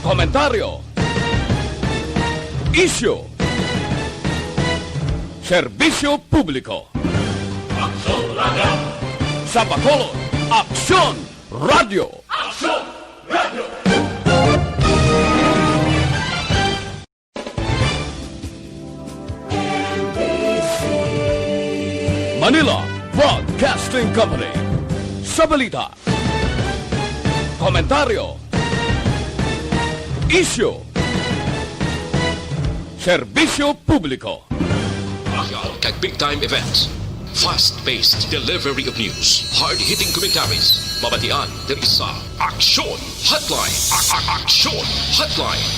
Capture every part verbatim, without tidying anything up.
Komentaryo. Isyu. Serbisyo publiko. Aksyon Radio. Sa Bacolod, Aksyon Radio. Aksyon Radio. Manila Broadcasting Company. Sa balita, komentaryo, isyu, serbisyo publiko. Kag big time events. Fast-paced delivery of news. Hard-hitting commentaries. Mabatian diri sa Aksyon Hotline. A- a- Aksyon Hotline.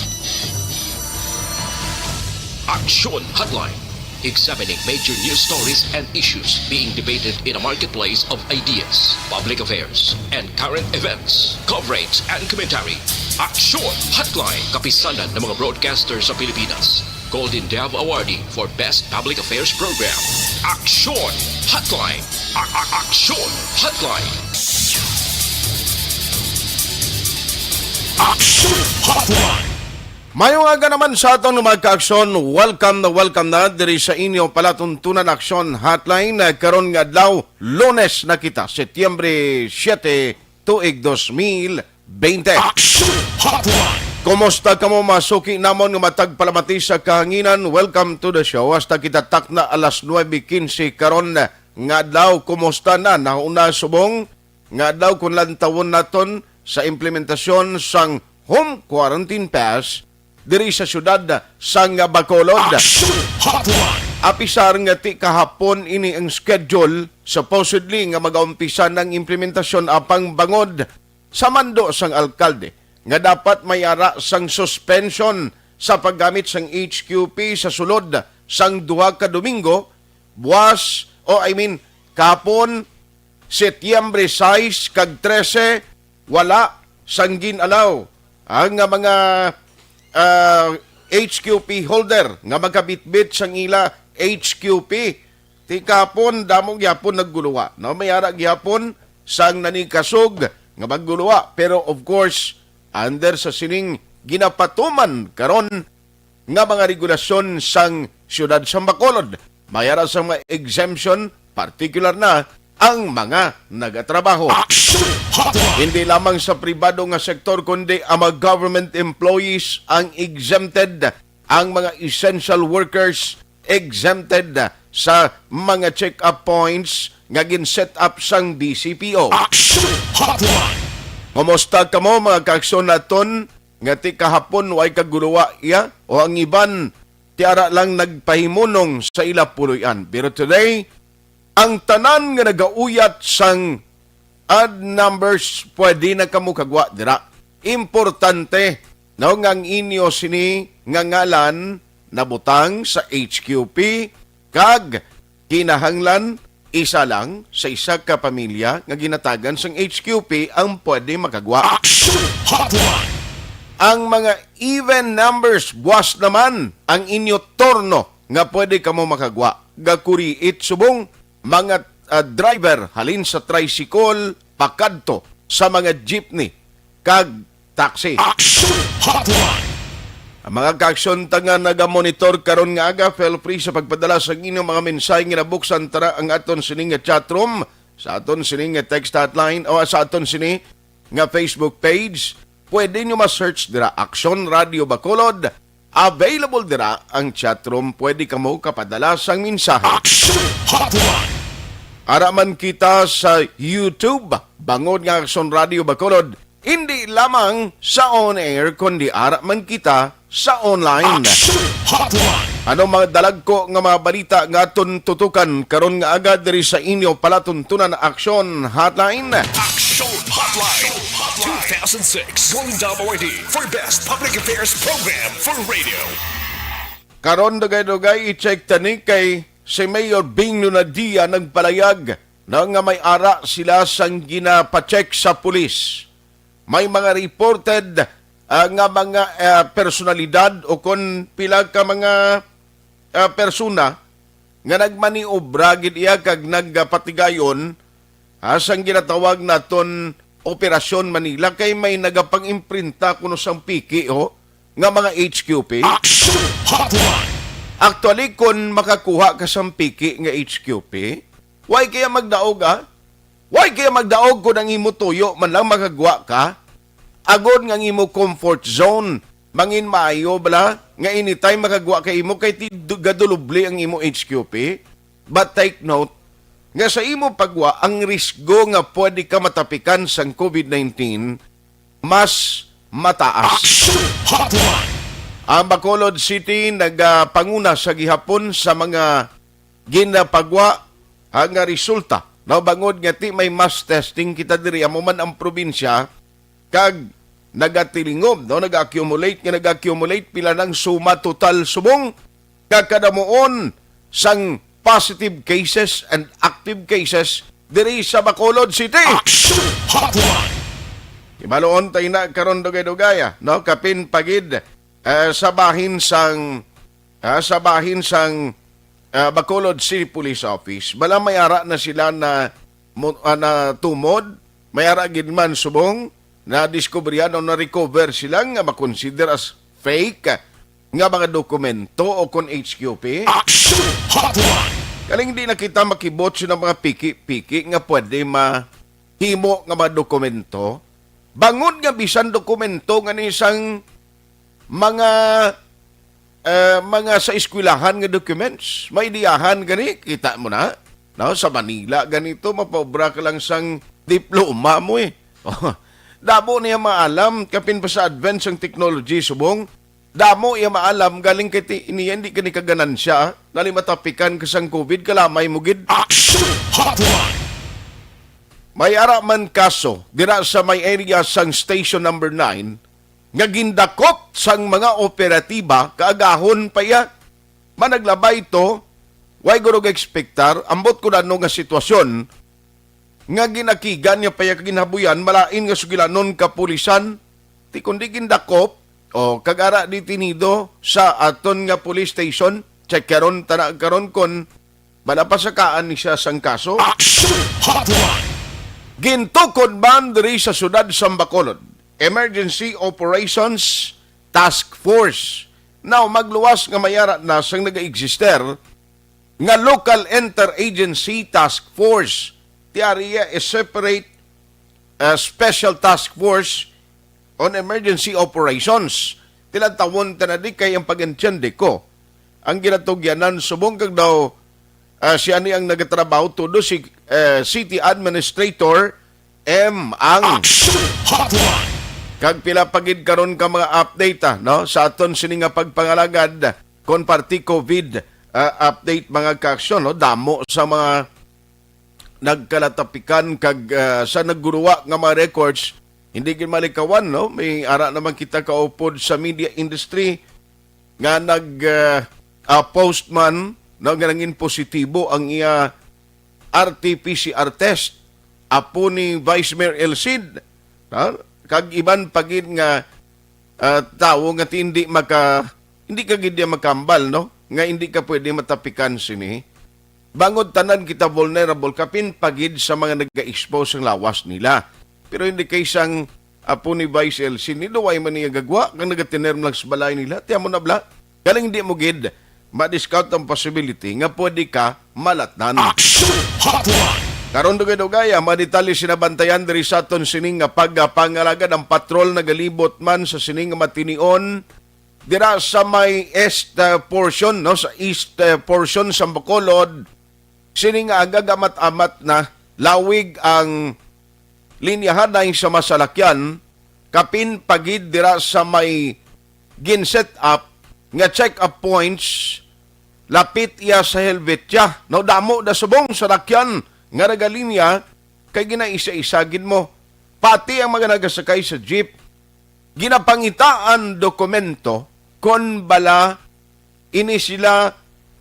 Aksyon Hotline. Examining major news stories and issues being debated in a marketplace of ideas, public affairs, and current events, coverage, and commentary. Aksyon Hotline, kapisanan ng mga broadcaster sa Pilipinas. Golden Dove Awardee for Best Public Affairs Program. Aksyon Hotline. A- a- Aksyon Hotline. Aksyon Hotline. Mayong aga naman sa aton mga kaaksyon. Welcome na welcome na diri sa inyo palatuntunan Aksyon Hotline. Eh, karon nga adlaw, Lunes na kita, Setyembre siete, tuig dos mil bente. Action Hotline! Kumusta kamo, mga suki namon nga matag palamati sa kahanginan? Welcome to the show. Hasta kita takna alas nuebe quince karon nga adlaw. Kumusta na? Nauna subong nga adlaw kung lantawon naton sa implementasyon sang home quarantine pass diri sa siyudad sang Bacolod. Action Hotline! Apisar nga ti kahapon ini ang schedule, supposedly nga magaumpisa ng implementasyon apang bangod sa mando sang alkalde nga dapat may ara sang suspension sa paggamit sang H Q P sa sulod sang duha ka Domingo, buwas, o I mean, kahapon, Setyembre sais kag trese, wala sang gin-allow ang nga mga, ah, H Q P holder nga magkabitbit sang ila H Q P. Ti kahapon, damo gyapon nagguluwa, no? May ara gyapon sang nanikasog nga magguluwa. Pero of course, under sa sining ginapatuman karon nga mga regulasyon sang siyudad sang Bacolod, may ara sang mga exemption, partikular na ang mga nagatrabaho. Action Hotline! Hindi lamang sa pribado nga sektor, kundi ang mga government employees ang exempted, ang mga essential workers exempted sa mga check-up points nga gin-set up sang B C P O. Action Hotline! Kumusta kamo, mga kaaksyon naton, nga ti kahapon way kaguluwa iya, o ang iban ti ara lang nagpahimunong sa ila puloy-an? Pero today, ang tanan nga nagauyat sang odd numbers, pwede na kamo kagwa dira. Importante, no, nga ang inyo sini nga ngalan nabutang sa H Q P, kag kinahanglan isa lang sa isa ka pamilya nga ginatagan sang H Q P ang pwede makagwa. Action Hotline! Ang mga even numbers, buwas naman ang inyo turno nga pwede kamo makagwa. Gakuriit subong mga, ah, driver halin sa tricycle pakadto sa mga jeepney kag taxi. Action Hotline! Ang mga kaaksyon ta nga nagamonitor karon nga aga, feel free sa pagpadala sa inyong mga mensahe nga nabuksan tara ang aton sining nga chat room, sa aton sining nga text hotline, o sa aton sini nga Facebook page. Pwede nyo ma-search dira, Aksyon Radio Bacolod. Available dira ang chat room. Pwede kamo kapadala sang mensahe. Action Hotline! Ara man kita sa YouTube, bangod nga Aksyon Radio Bacolod, hindi lamang sa on-air, kundi ara man kita sa online. Action Hotline! Ano mga dalagko nga mga balita nga aton tutukan karon nga aga diri sa inyo palatuntunan Aksyon Hotline? Action Hotline two thousand six Golden Dove Awardee for Best Public Affairs Program for Radio. Karon, dugay-dugay, i-check tani kay si Mayor Bing Lunadia nagpalayag na nga may ara sila sang ginapacheck sa pulis. May mga reported, ah, nga mga, ah, personalidad o kon pila ka mga, ah, persona nga nagmaniobra gid iya kag nagpatigayon, ah, sang ginatawag naton Operasyon Manila kay may nagapang-imprinta kuno sang piki, oh, nga mga H Q P. Action Hotline! Actually, kung makakuha ka sang piki nga H Q P, why kaya magdaog, ah? Why kaya magdaog kung ang imo tuyo man lang makagwa ka? Agod nga ang imo comfort zone, mangin maayo bala nga anytime makagwa ka imo kay ti-, du-, gadulubli ang imo H Q P? But take note nga sa imo pagwa, ang risgo nga pwede ka matapikan sang COVID nineteen mas mataas. Action Hotline! Ang Bacolod City nagapanguna sa gihapon sa mga ginapagwa, ha, nga resulta. No, bangod nga ti may mass testing kita diri, amo man ang probinsya, kag nagatilingom, no, nag-accumulate nga nag-accumulate pila nang suma total subong nga kadamuon sang positive cases and active cases diri sa Bacolod City. Action Hotline! Ibaluon tayo na karon, dugay-dugay, ah, no, kapin pagid, eh, sa bahin sang, ah, sa bahin sang, ah, Bacolod City Police Office. Bala may ara na sila na mo-, ah, na tumod, may ara gid man subong na diskubrihan o na-recover sila nga makonsider as fake nga mga dokumento o kon H Q P. Action Hotline! Kaling di na kita makibot sa mga piki-piki nga pwede mahimo nga mga dokumento. Bangod nga bisan dokumento nga ni isang mga, eh, mga sa eskwelahan nga documents, may diyahan gani, kita mo na. No, sa Manila ganito, mapaobra ka lang sang diploma mo eh. Damo niya maalam, kapin pa sa advance ang technology, subong. Damo iya maalam, galing kay ti-, niya, hindi ka ni kaganansya, ah. Nali matapikan ka sang COVID, kalamay mo gid. Action Hotline! May ara man kaso, dira sa may area sang Station Number Nine, nga gindakop sang mga operatiba, kaagahon pa iya. Managlabay to, way guro ga-ekspektar, ambot ko na ano nga sitwasyon, nga ginakigan niya pa iya kag ginhabuyan, malain nga sugilanon kapulisan, ti kundi gindakop, o kag ara detenido sa aton nga police station, check karon, tana karon kon malapasakaan ni siya sang kaso. Action Hotline! Gintukod man diri sa siyudad sa Bacolod, Emergency Operations Task Force. Now, magluwas nga may ara na sang nag-exister nga Local Interagency Task Force. Ti ari iya a separate, uh, Special Task Force on Emergency Operations. Tilantawon ta na di kay ang pag-intindi ko. Ang ginatugyanan subong kag daw, ah, siya ni ang nagatrabaho todo si, eh, City Administrator M. Ang. Action Hotline! Kag pila pa gid karon ka mga update, ah, no? Sa aton sini nga pagpangalagad kon parte COVID, ah, update, mga kaaksyon, no? Damo sa mga nagkalatapikan kag, ah, sa nagguruwa nga mga records, hindi gid malikawan, no? May ara naman kita kaupod sa media industry nga nag, ah, ah, post man, no, nga nangin positibo ang iya R T P C R test, apo ni Vice Mayor El Cid, no? Kag iban pa gid nga, ah, tawo nga ti-, hindi maka-, hindi ka gid niya makambal, no, nga hindi ka pwede matapikan sini. Bangod tanan kita vulnerable, kapin pa gid sa mga naga-expose ang lawas nila. Pero hindi kay sang apo ni Vice El Cid, ni duway man niya gagwa, kang nagatinerm lang sa balay nila. Tiyan mo na bala, galing di mo gid ma-discount ang possibility nga pwede ka malatnan. Action Hotline! Karon, dugay-dugay, ang mga detalye sinabantayan diri sa aton sining nga pagpangalagad. Ang patrol nagalibot man sa sining nga matinion dira sa may east, uh, portion, no, sa east, uh, portion sa Bacolod. Sini nga aga, gamat-amat na lawig ang linyahanay sa masalakyan, kapin pa gid dira sa may gin-set up nga check-up points, lapit iya sa Helvetia. No, damo na subong sa lakyan nga nagalinya, kay ginaisa-isa gid mo. Pati ang mga nagasakay sa jeep, ginapangitaan dokumento kon bala ini sila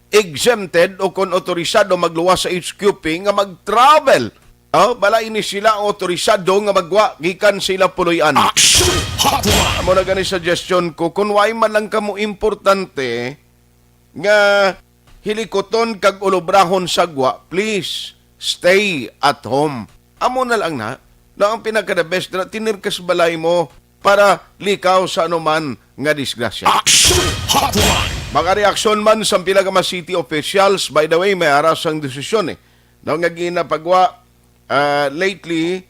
exempted o kon otorisado magluwas sa H Q P nga mag-travel. Oh, bala ini sila ang otorisado nga magwa gikan sa ila puloy-an. Action Hotline! Amo na gani suggestion ko, kung way man lang kamo importante nga hilikuton kag ulobrahon sa gwa, please stay at home. Amo na lang na. Na ang pinaka-the best na tinirkas balay mo para likaw sa anuman nga disgrasya. Action Hotline! Mga reaksyon man sa pila ka mga city officials, by the way, may ara sang desisyon eh. No, nga ginapagwa, ah, lately,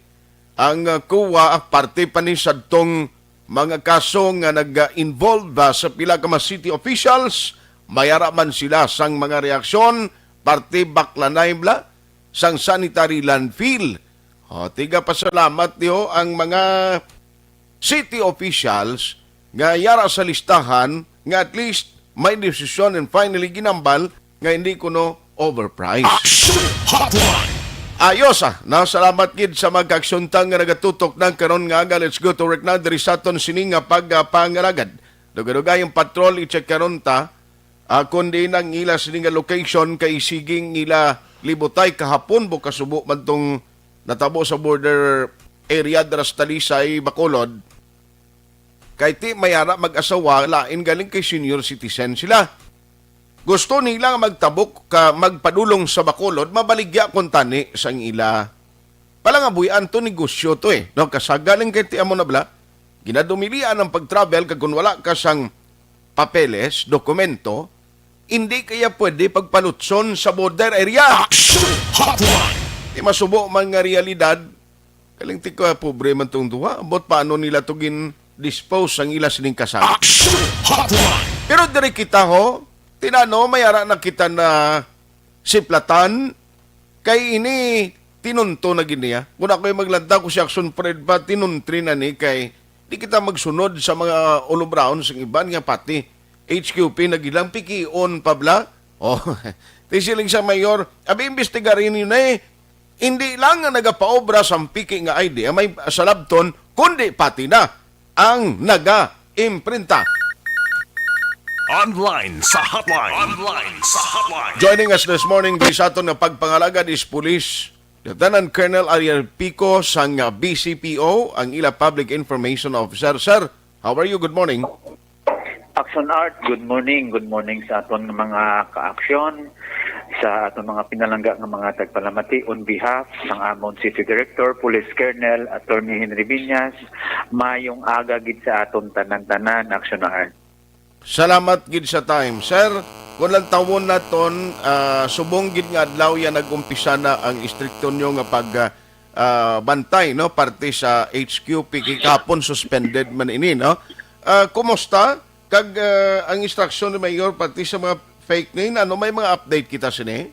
ang, ah, COA, parte pa ni sadtong mga kaso nga nag-involve, ah, sa pila ka mga city officials, may ara man sila sang mga reaksyon, parte baklanay bla, sang sanitary landfill. O, tiga pasalamat niyo ang mga city officials nga yara sa listahan nga at least may desisyon and finally ginambal nga hindi kuno overpriced. Action Hotline! Ayos, ah. Na, salamat gid sa mga kaaksyontang nga nagatutok na karon nga aga. Let's go to work na diri sa aton sini nga pagpangalagad. Dugay-dugay ang patrol, i-check karon ta. Ah, kundi nang ila sini nga location kay siging ila libutay kahapon, bu kasubo man tong natabo sa border area dira sa Talisay, Bacolod. Kay ti may ara mag-asawa, lain galing kay senior citizen sila. Gusto nila nga magtabok ka magpadulong sa Bacolod, mabaligya kuntani sang ila. Palangabuy-an to, negosyo to eh. No, kasagaling kay ti amo na bala, ginadumilian ang pag-travel kag kung wala ka sang papeles, dokumento, hindi kaya pwede pagpalutson sa border area. Action Hotline! Di masubo man nga realidad, kaling ti ka pobre man tong duha, ambot paano nila to gin-dispose ang ila sining kasal. Action Hotline! Pero diri kita ho, tinano, may ara na kita na siplatan, kay ini tinunto na gid niya. Kung ako'y maglantaw ko si Action Fred pa, tinuntri na ni kay di kita magsunod sa mga ulubraon sing iban nga pati H Q P nagilang pikion pa bla. Oh, ti siling sa mayor, abi imbestigarin yun eh. Hindi lang nga nagapaobra sang piki nga I D ang may salabton, kundi pati na ang naga-imprinta. Online sa hotline. Online sa hotline. Joining us this morning, di sa aton nga pagpangalagad is Police Lieutenant Colonel Ariel Pico sang, uh, B C P O, ang ila Public Information Officer. Sir, how are you? Good morning. Action Art, good morning. Good morning sa aton nga mga ka-aksyon, sa aton mga pinalangga nga mga tagpalamati. On behalf sang amon City Director, Police Colonel Attorney Henry Viñas, mayong aga gid sa aton tanan-tanan, Action Art. Salamat gid sa time. Sir, kung lantawon naton, ah, subong gid nga adlaw yan nag-umpisa na ang istrikto nyo nga pag, ah, ah, bantay, no, parte sa H Q P, kay kahapon suspended man ini, no? Ah, kumusta? Kag, ah, ang instruction ni Mayor parte sa mga fake name, ano, may mga update kita sini?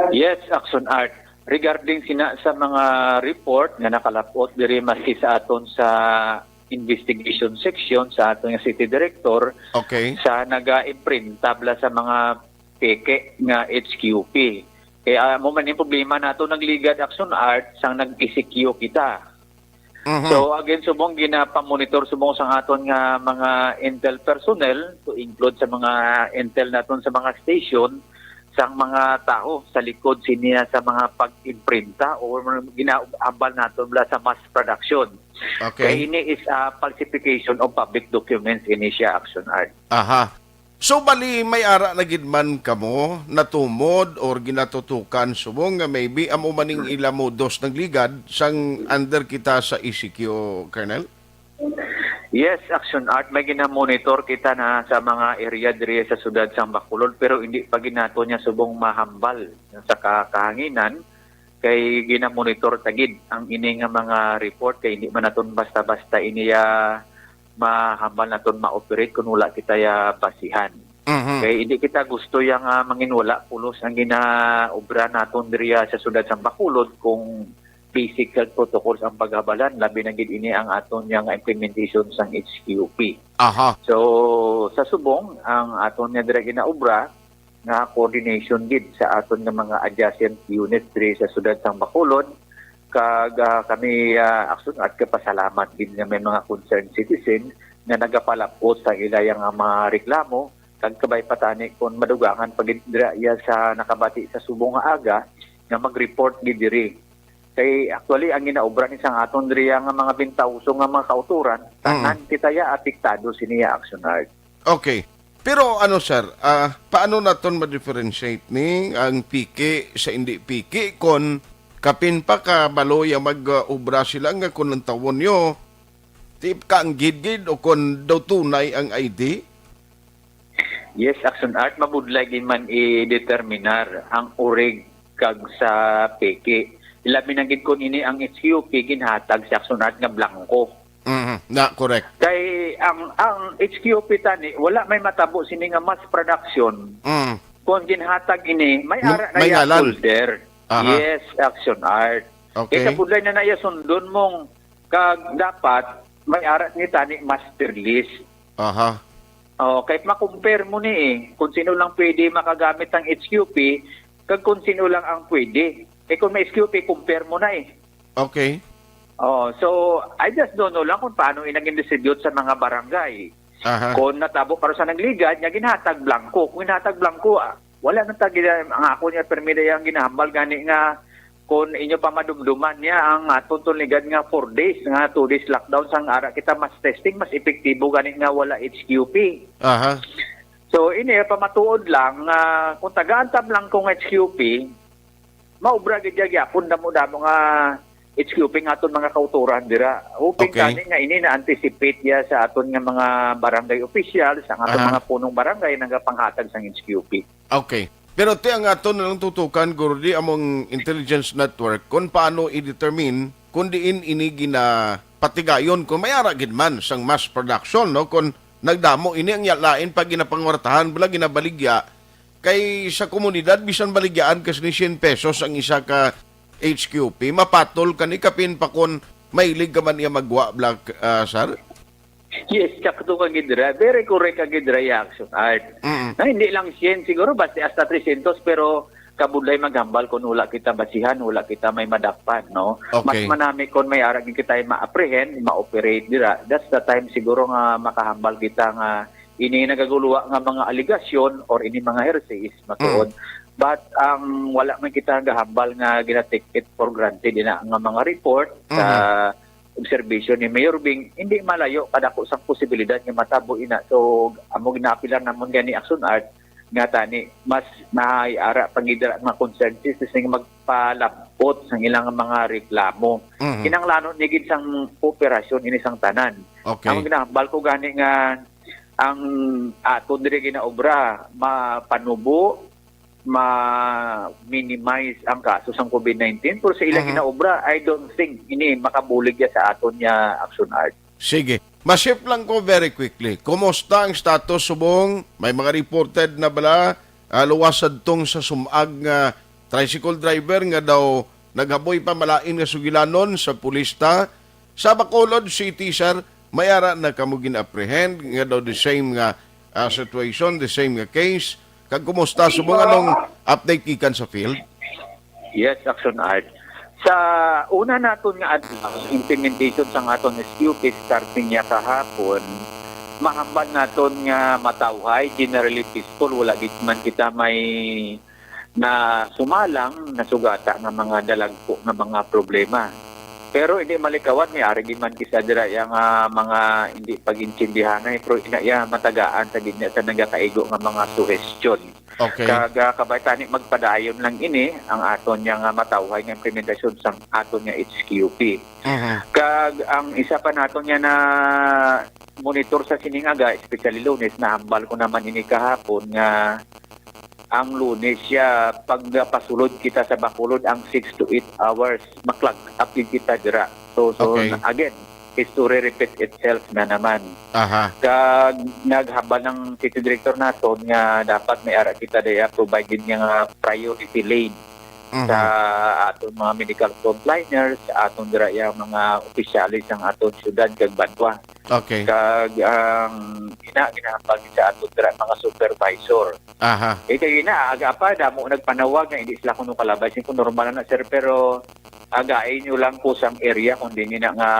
Yes, Action Art. Regarding sina sa mga report nga nakalapot diri maski sa aton sa investigation section sa aton nga city director, okay, sa naga-imprinta bala sa mga peke nga H Q P. Kaya mo man yung problema nato, nagligad, Action Art, sang nag-E C Q kita. Mhm. So, again, subong ginapamonitor subong sang aton nga mga intel personnel, to include sa mga intel naton sa mga station, sang mga tawo sa likod siniya sa mga pag-imprinta o ginaambal naton bala sa mass production. Okay. Kaya ini is a falsification of public documents ini siya, Action Art. Aha. So, bali, may ara na gid man kamo natumod or ginatutukan subong nga maybe amo maning ila modus nagligad sang under kita sa E C Q, Colonel? Yes, Action Art, may ginamonitor kita na sa mga area diri sa siyudad sang Bacolod, pero hindi pa gid nato niya subong mahambal sa ka-, kahanginan, kay ginamonitor ta gid ang ini nga mga report, kay hindi man naton basta-basta ini ya mahambal naton ma-operate kung wala kita ya basihan. Mhm. Kay hindi kita gusto ya nga manginwala pulos ang ginaobra naton diriya sa siyudad sang Bacolod kung basic health protocols ang paghabalan, labi na gid ini ang aton ya nga implementation sang H Q P. Aha. So, sa subong, ang aton nga dira ginaobra, nga coordination gid sa aton nga mga adjacent units diri sa siyudad sang Bacolod, kag, ah, kami, ah, Action Art, kapasalamat gid nga may mga concerned citizen nga nagapalapot sa ila ya nga mga reklamo, kag kabay pa tani kon madugangan pa gid dira ya sa nakabati sa subong nga aga nga mag-report gid diri. Kay actually, ang ginaobra ni sang aton diri ya nga mga bintauso nga mga kautoran, mm, tanan kita ya apektado sini ya, Action Art. Okay. Pero ano, sir, ah, paano naton ma-differentiate ni ang piki sa hindi piki kon Kapin pa ka baloy ang mag-obra sila nga kung ang tawon nyo, ti ka ang gidgid o kung daw tunay ang I D? Yes, Action Art, mabudlay gid man i-determinar ang urig kag sa peke. Labi na gid kon ini ang H Q P ginhatag sa Action Art nga blanco. Mhm. Na, correct. Kay ang, ang H Q P tani, wala may matabo sini nga mass production. Mm. Kung ginhatag ini, may Nga, ara na may iya ngalan. Folder. Aha. Yes, Action Art. Okay. Kay kabudlay na na iya sundon mong kag dapat may ara ni tani master list. Aha. Oh, kay ma-compare mo ni eh, kung sino lang pwede makagamit ng H Q P, kag kung sino lang ang pwede. Eh, kung may H Q P, compare mo na eh. Okay. Oh, so, I just don't know lang kung paano inagin-distribute sa mga barangay. Aha. Kung natabo para sa nagligad, nga ginhatag blanco. Kung ginhatag blanco, ah, wala na ta gina-, ang ako niya, permi na yang ginahambal gani nga kung inyo pa madumduman niya ang aton tong ligad nga four days, nga two days lockdown, sang ara kita mas testing, mas epektibo gani nga wala H Q P. Aha. So, ini, pamatuod lang, ah, kung tagaan ta blanco nga H Q P, maobra gid ya gyapon damo-damo nga H Q P nga aton mga kautoran dira. Hoping Okay. Kani nga ini na-anticipate ya sa aton nga mga barangay officials, ang aton Aha. Mga punong barangay nagapanghatag sang H Q P. Okay. Pero ti ang aton na lang tutukan, Gordy, among intelligence network, kung paano i-determine kung diin ini ginapatigayon, kung may ara gid man sang mass production, no? Kung nagdamo ini ang ya-, lain pa ginapangwartahan, bala ginabaligya, kay sa komunidad, bisan baligyaan ka sini syen pesos ang isa ka H Q P, mapatol ka ni kapin pa kon mahilig ka man iya magwa, Black, ah, sir? Yes, sakto ka gid dira. Very correct ka gid dira, Action Art. Mm. Na hindi lang syen siguro, basta hasta trescientos, pero kabudlay maghambal kung wala kita basihan, wala kita may madakpan, no? Okay. Mas manami kung may ara gid kita ma-apprehend, ma-operate dira. That's the time siguro nga makahambal kita nga ini nagaguluwa nga mga aligasyon or ini mga hearsay is matuod. Mm. But ang wala man kita gahambal nga gina-take it for granted ina nga mga report sa Mhm. obserbasyon ni Mayor Bing, hindi malayo kadako sang posibilidad nga matabo ina. So, amo ginaapilan namon gani Action Art nga tani mas may ara pagidra nga consensus sing magpalabot sang ilang mga reklamo. Mhm. Kinahanglanon ni gid sang kooperasyon ini sang tanan. Okay. Ang ginahambal ko gani nga ang aton diri ginaobra mapanubo, ma-minimize ang kaso sang COVID nineteen, pero sa ilang Mhm. ginaobra, I don't think ini makabulig ya sa aton nga Action Art. Sige. Masip lang ko very quickly. Kumusta ang status subong? May mga reported na bala, ah, luwas sadtong sa sumag nga tricycle driver nga daw naghaboy pa malain nga sugilanon sa pulista? Sa Bacolod City, sir, may ara na kamo gin-apprehend nga daw the same nga, ah, situation, the same nga case. Kag kumusta subong, anong update gikan sa field? Yes, Action Art. Sa una naton nga adlaw, implementation sang aton S Q P starting niya kahapon, mahambal naton nga matawhay, generally peaceful, wala gid man kita may na sumalang, nasugata nga mga dalagko nga mga problema. Pero hindi malikawan, may ari gid man kisa dira ya nga mga hindi pag-intindihanay, pero ina ya matagaan sa gid niya sa nagakaigo nga mga suhestyon. Okay. Kag, ah, kabay tani magpadayon lang ini ang aton niya nga matawhay nga implementasyon sang aton nga H Q P. Mhm. Kag ang isa pa naton niya na monitor sa sining aga, especially Lunes, nahambal ko naman ini kahapon nga ang Lunes siya, pag napasulod kita sa Bacolod, ang six to eight hours, maklag up din kita dira. So, so, Okay. na-, again, history repeat itself na naman. Aha. Kag naghabal ng city director naton nga dapat may ara kita daya provided nga priority lane Mhm. sa aton mga medical frontliners, sa aton dira yang mga opisyales sang aton syudad kag banwa. Okay. Kag ang ina ginahambal sa aton dira mga supervisor. Aha. Eh, kay ina, aga pa, damo nagpanawag nga hindi sila kuno kalabay. Singko normal na, sir, pero again nyo lang po sang area kung di na nga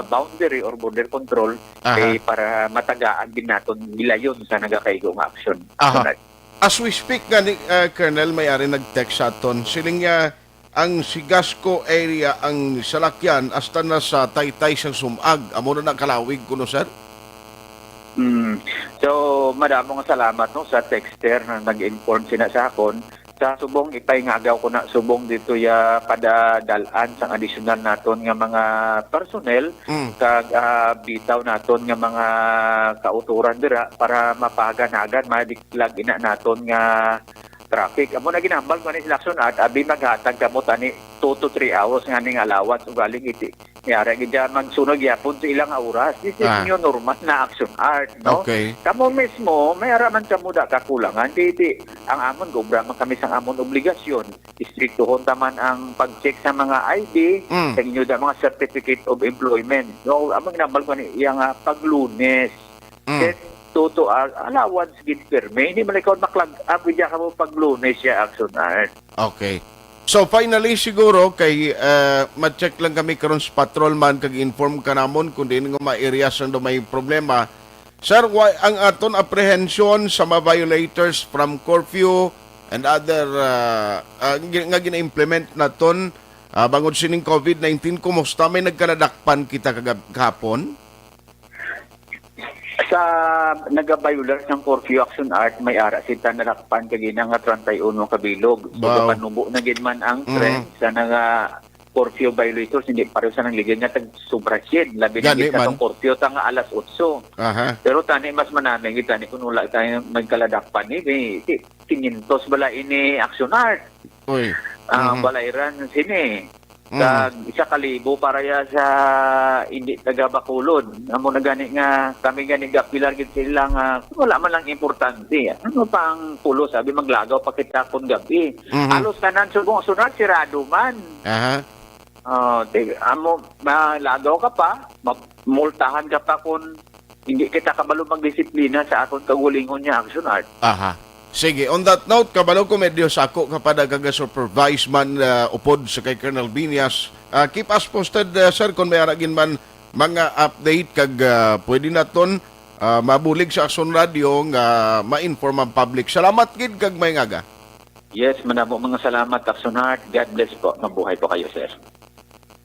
boundary or border control, Aha. eh, para matagaan din naton gilayon sa nagakaigo nga aksyon. Aha. Sunod. As we speak gani, uh, Colonel, may ari nag-text sa aton. Siling niya, ang Sigasco area ang salakyan hasta na sa taytay sang sumag. Amo na nakalawig kuno, sir? Mm. So, madamo nga salamat, no, sa texter na nag-inform sina sa akon. Sa subong, ipay nga agaw ko na subong dito ya padadal-an sang additional naton nga mga personnel Mm. kag, ah, bitaw naton nga mga kautoran dira para mapahagan-hagan, madiklag ina naton nga traffic. Amo na ginambal ko ni sila, Action Art, abi maghatag kamo tani two to three hours nga ning allowance, ugaling iti. Yara gid dyan, magsunod gyapon sa ilang oras. This is Ah. new normal na, Action Art, no? Okay. Kamo mismo, may ara man kamo da kakulangan. Di, di, ang amon, gobra man kami sang amon obligasyon. Istriktuhon ta man ang pag-check sa mga I D, Mm. sa inyo da mga certificate of employment. No, among ginambal ko ni, iya nga paglunes. Mm. Set to, to, ah, allowance gid pirmi. Hindi man ikaw maklag-, ah, pwede ka mo paglunes siya, Action Art. Okay. So, finally, siguro, kay, ah, ma-check lang kami karon sa patrolman kag inform ka namon kung diin nga mga areas ang daw may problema. Sir, why ang aton apprehension sa mga violators from curfew and other, ah, ah, gi-, nga gina-implement naton, ah, bangod sining covid nineteen, kumusta? May nagkaladakpan kita kagab-, kahapon? Sa nagabiolar sang curfew, Action Art, may ara sita nalakpan kagina nga treinta y uno ka bilog. So, Wow. gapanubo na gid man ang Mm. trend sa naga curfew violators, hindi pareho sa nangligid nga tag sobra siyed, labi na Gani gid sa man. Curfew ta nga alas otso. Aha. Pero tani mas manami gid tani kung wala tayo magkaladakpan ni, may ki-, kinyentos bala ini, Action Art. Uy. Ah, Mhm. balayran sini. Mm. Kag isa ka libo para ya sa hindi taga Bacolod. Amo na gani nga kami gani gapilar gid sila nga wala man lang importante. Ano pa ang pulos? Sabi, maglagaw pa kita kun gabi. Mhm. Halos tanan subong sunod sirado man. Aha. Oh, di, amo, malagaw ka pa, ma-, multahan ka pa kun hindi kita kabalo magdisiplina sa aton kaugalingon nga, Action Art. Aha. Sige, on that note, kabalo ko medyo sako ka pa da kag supervise man, ah, upod sa kay Colonel Viñas. Ah, keep us posted, ah, sir, kung may ara gid man mga update kag, ah, pwede naton, ah, mabulig sa Action Radio nga ma-inform ang public. Salamat gid kag may ngaga. Yes, manamo mga salamat, Action Art. God bless po. Mabuhay po kayo, sir.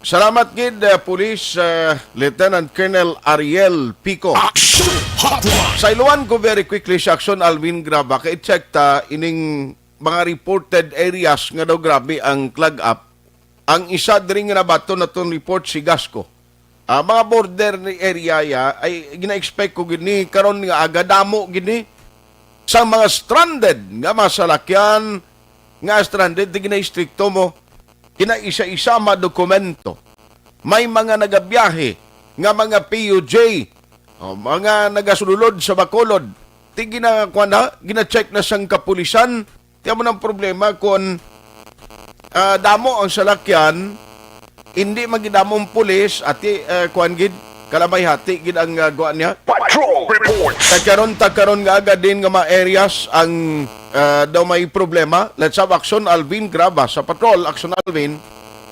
Salamat gid, uh, Police, uh, Lieutenant Colonel Ariel Pico. Action Hotline. Sa iluan ko very quickly si Action Alvin Graba, kay check ta ining mga reported areas nga daw grabe ang clog up. Ang isa diri nga nabaton naton report si Gasco. Ah, mga border ni area ya, ay gina-expect ko gid ni karon nga aga damo gid ni sa mga stranded nga mga salakyan nga stranded di gina-istrikto mo. Gina-isa-isa mga dokumento. May mga nagabiyahe nga mga P U J, o, mga nagasulod sa Bacolod. Ti gina-, kuwan na, gina-check na sang kapulisan. Ti amo nang problema kung, ah, damo ang salakyan, hindi man gid damo ang pulis, ati, ah, kuwan gid, kalamay hati gid ang, ah, guwa niya. Patrol Report. Tagkaron, tagkaron nga aga din nga mga areas ang, ah, daw may problema. Let's have Action Alvin Graba sa patrol. Action Alvin.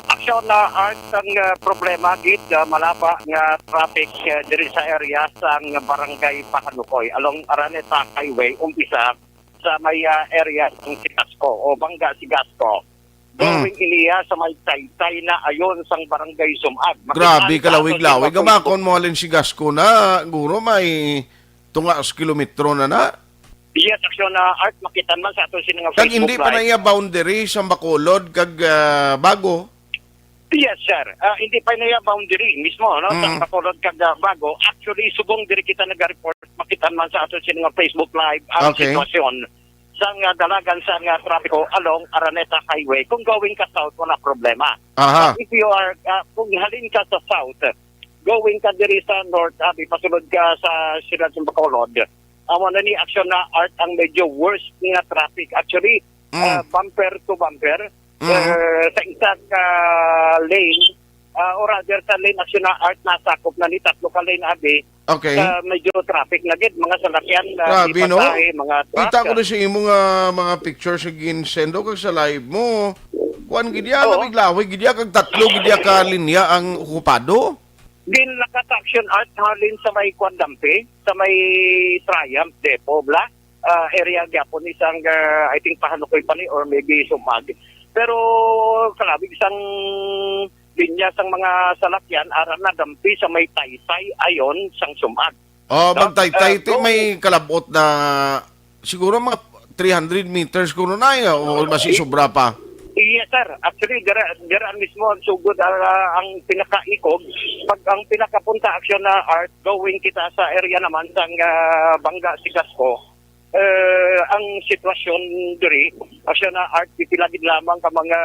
Action na, Art, ang, ah, problema gid, ah, malaba nga traffic, ah, diri sa area sang Barangay Pahanukoy along Araneta Highway, umpisa sa may, ah, area sang Sigasco o Bangga Sigasco. Mm. Going iliya sa may taytay na ayon sang Barangay Sumag. Grabe, makita kalawig-lawig. Ang makon mo halin Sigasco na, guro may tunga sa kilometro na na. Yes, Action, ah, Art, makitan man sa ato sini nga Kag Facebook hindi pa na Live. Iya boundary sa Bacolod kag, ah, Bago. Yes, sir. Ah, hindi pa na iya boundary mismo, no? Sa Mm. Bacolod kag, ah, Bago. Actually, subong diri kita naga-report, makitan man sa ato sini nga Facebook Live ang Okay. sitwasyon sa nga dalagan sa nga trapiko along Araneta Highway. Kung going ka south, wala problema. Aha. But if you are, ah, kung halin ka sa south, going ka diri sa north, abi, pasulod ka sa siyudad sa Bacolod, amo na ni Action na, Art, ang medyo worst nga traffic. Actually, Mm. ah, bumper to bumper, Mm. eh, sa isa ka lane, ah, or rather sa lane, Action na, Art, nasakop na ni tatlo ka lane, abi, Okay. sa medyo traffic na gid, mga salakyan, ah, Grabe, no? Ipasahe, mga truck. Kita ko na sa imo nga mga picture sa ginsendo kag sa live mo. Kuan gid ya, Oo. Lawig-lawig gid ya, kag tatlo gid ya ka linya ang okupado. Din nakataksyon, Art, halin sa may kuan, Dampi, sa may Triumph Depot, bla? Ah, area gyapon isang, ah, I think, Pahanukoy pa ni or maybe Sumag. Pero kalawig sang linya sang mga salakyan, ara na Dampi sa may Taytay ayon sang Sumag. Oh, No? Magtaytay, Ah, ti go. May kalabot na, siguro mga three hundred meters kuno na, eh, o mas sobra pa? Yes, sir. Actually, dira, dira mismo ang sugod, ah, ang pinakaikog. Pag ang pinakapunta, aksyon na Art, going kita sa area naman sang, ah, Banga, Sigasco. Eh, ang sitwasyon diri, aksyon na Art, pipila gid lamang ka mga,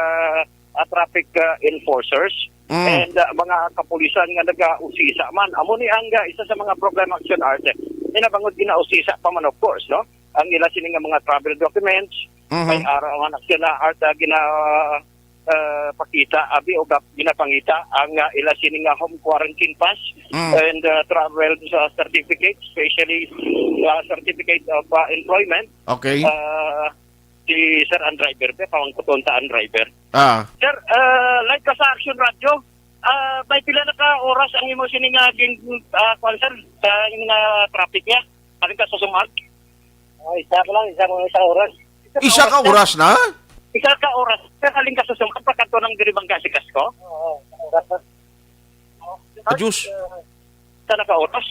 ah, traffic, ah, enforcers Mm. and, ah, mga kapulisan nga nagausisa man. Amo ni ang, ah, isa sa mga problema, aksyon Art. Inabangod ginausisa pa man, of course, no? Ang ila sini nga mga travel documents, Mhm. may ara man, aksyon na Art, ah, gina, ah, pakita, abi, o gap-, ginapangita ang, ah, ila sini nga home quarantine pass Mm. and, ah, travel, ah, certificate, especially, ah, certificate of, ah, employment. Okay. Ah, si Sir ang driver, be, pawang kutonta ang driver. Ah. Sir, ah, live ka sa Action Radio. Ah, may pila na ka oras ang imo sini nga gin-, ah, kwan, sir, sa imo nga traffic niya? Halin ka sa Sumag? Oh, isa pa lang, isa, isang oras. Isa ka oras na? Isa ka oras. Sir, halin ka sa Sumag, pagkadto ng Diribangga, Sigasco? Oo, isang oras na. Adjust. Isa na ka oras.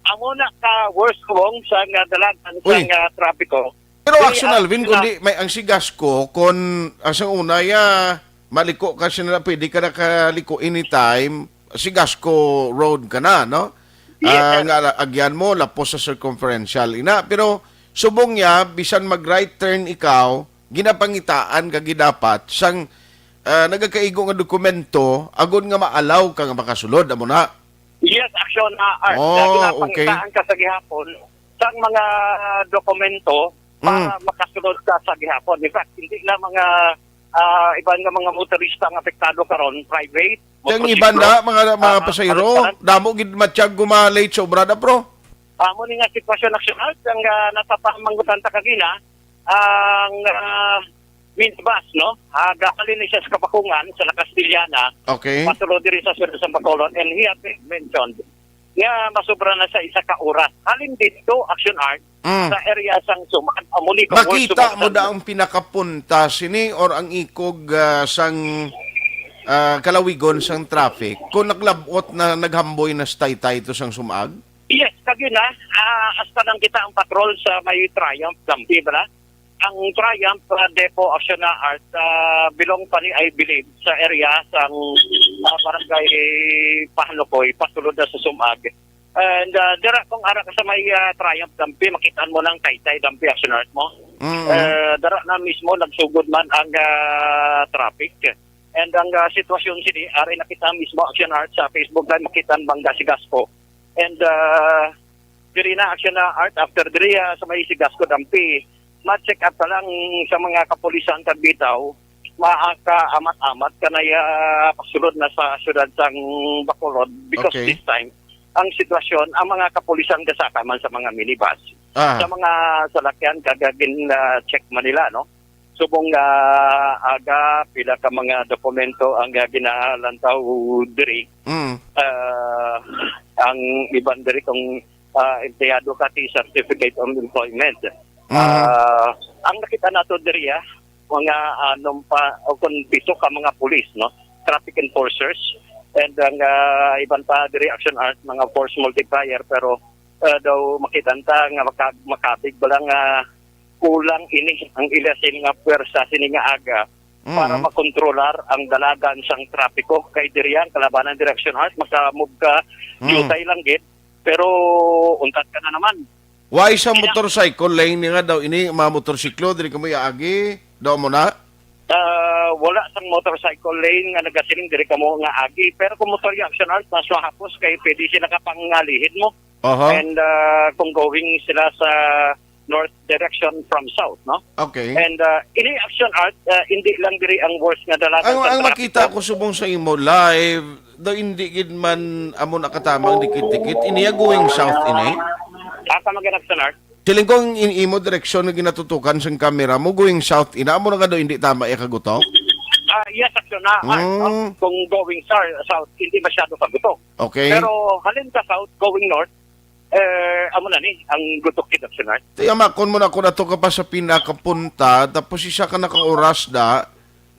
Amo na ka worst kong sa nga dalagan sa Uy. nga trapiko. Pero Dili, action, ah, Alvin, sila kundi may ang Sigasco, kung ang sa una, ya, maliko ka siya na, pwede ka nakaliko anytime, Sigasco Road ka na, no? Yes, Ah, sir. Nga, agyan mo, lapos sa circumferential. Ina, pero subong niya, bisan mag-right turn ikaw, ginapangitaan ka gidapat sang, ah, nagakaigo nga dokumento, agon nga maalaw ka nga makasulod, amo na. Yes, action na, Art. Oh, Kaya okay. Ginapangitaan ka sa gihapon sang mga dokumento para Mm. makasulod ka sa gihapon. In fact, hindi lang mga, ah, iban nga mga motorista ang apektado karon, private, Kay ang motorsiklo, iban na, mga, mga ah, pasahero, kalat-kalat. Damo gid matyag guma-late sa obrada, pro. Amo ni nga sitwasyon, action Art, ang, ah, napapamanggutan ta kagina, ang, ah, minibus, no? Ah, gahalin ni siya sa Kabakungan, sa La Castellana, Okay. pasulod diri sa Sud sa Bacolod, and he had mentioned nga masubra na sa isa ka oras. Halin dito, action Art, Mm. sa area sang Sumag, amo ni ka Makita mo da ang pinakapunta sini or ang ikog, ah, sang, ah, kalawigon sang traffic kung naglabot na, naghamboy na sa taytay to sang Sumag? Yes, kagina, ah, hasta lang kita ang patrol sa may Triumph, Dampi, bala? Ang Triumph, ah, Depot, action na Art, ah, belong pa ni, I believe, sa area sang, ah, barangay Pahanukoy, pasulod na sa Sumag. And, ah, dira kung ara ka sa may, ah, Triumph Dampi, makitaan mo ng Taytay Dampi, action Art mo. Mm. Eh, dira na mismo nagsugod man ang, ah, traffic. And ang, ah, sitwasyon sini, ari nakita mismo, action Art, sa Facebook Live, makita ang Banga Sigasco. And, ah, diri na, action na Art, after diri, ah, sa may Sigasco Dampi, ma-check up ka lang sa mga kapulisan kag bitaw, makaamat-amat ka na, ah, pasulod na sa siyudad sang Bacolod because Okay. this time, ang sitwasyon, ang mga kapulisan gasaka man sa mga minibus, Ah. sa mga salakyan, kag gin, ah, check man nila, no? Subong nga aga, pila ka mga dokumento ang, ah, ginalantaw diri. Mm. Ah, ang iban diri kung, ah, empleyado ka ti certificate of employment. Mm. Ah, ang nakita nato diri, ah, mga anom pa o kung pito ka mga pulis, no? Traffic enforcers. And ang, ah, iban pa diri, action Art, mga force multiplier, pero, ah, daw makita ta nga maka-, makabig ba lang, ah, kulang ini ang ila sini nga puwersa sini nga aga para Mm. makontrolar ang dalagan sang trapiko. Kay diri ang kalabanan, diri, action Art, maka-move ka, Mm. diutay lang gid, pero untat ka na naman. Why sa Kaya motorcycle lane ni nga daw ini, mga motorsiklo, diri kamo iaagi? Daw mo na? Ah, wala sang motorcycle lane nga nagasiling diri kamo nga agi. Pero kung motor, action Art, mas mahapos kay pwede sila kapangalihid mo. Aha. And, ah, kung going sila sa north direction from south, no? Okay. And, ah, ini, action Art, ah, hindi lang diri ang worst nga dalagan Ang, sa ang trapiko. Makita ko subong sa imo live, daw hindi gid man amo nakatamang dikit-dikit. Ini ya going south ini? Asa man gid, action Art? Siling ko ang in-, imo direksyon nga ginatutukan sang camera mo, going south, ina, amo na nga daw hindi tama iya kagutok? Ah, yes, action na, Art, no? Mm. Kung going sar-, south, hindi masyado kagutok. Okay. Pero halin ka south, going north, eh, amo na ni, ang gutok gid, action Art. Tiyamakon mo na kung ato ka pa sa pinakapunta, tapos isa ka nakaoras na,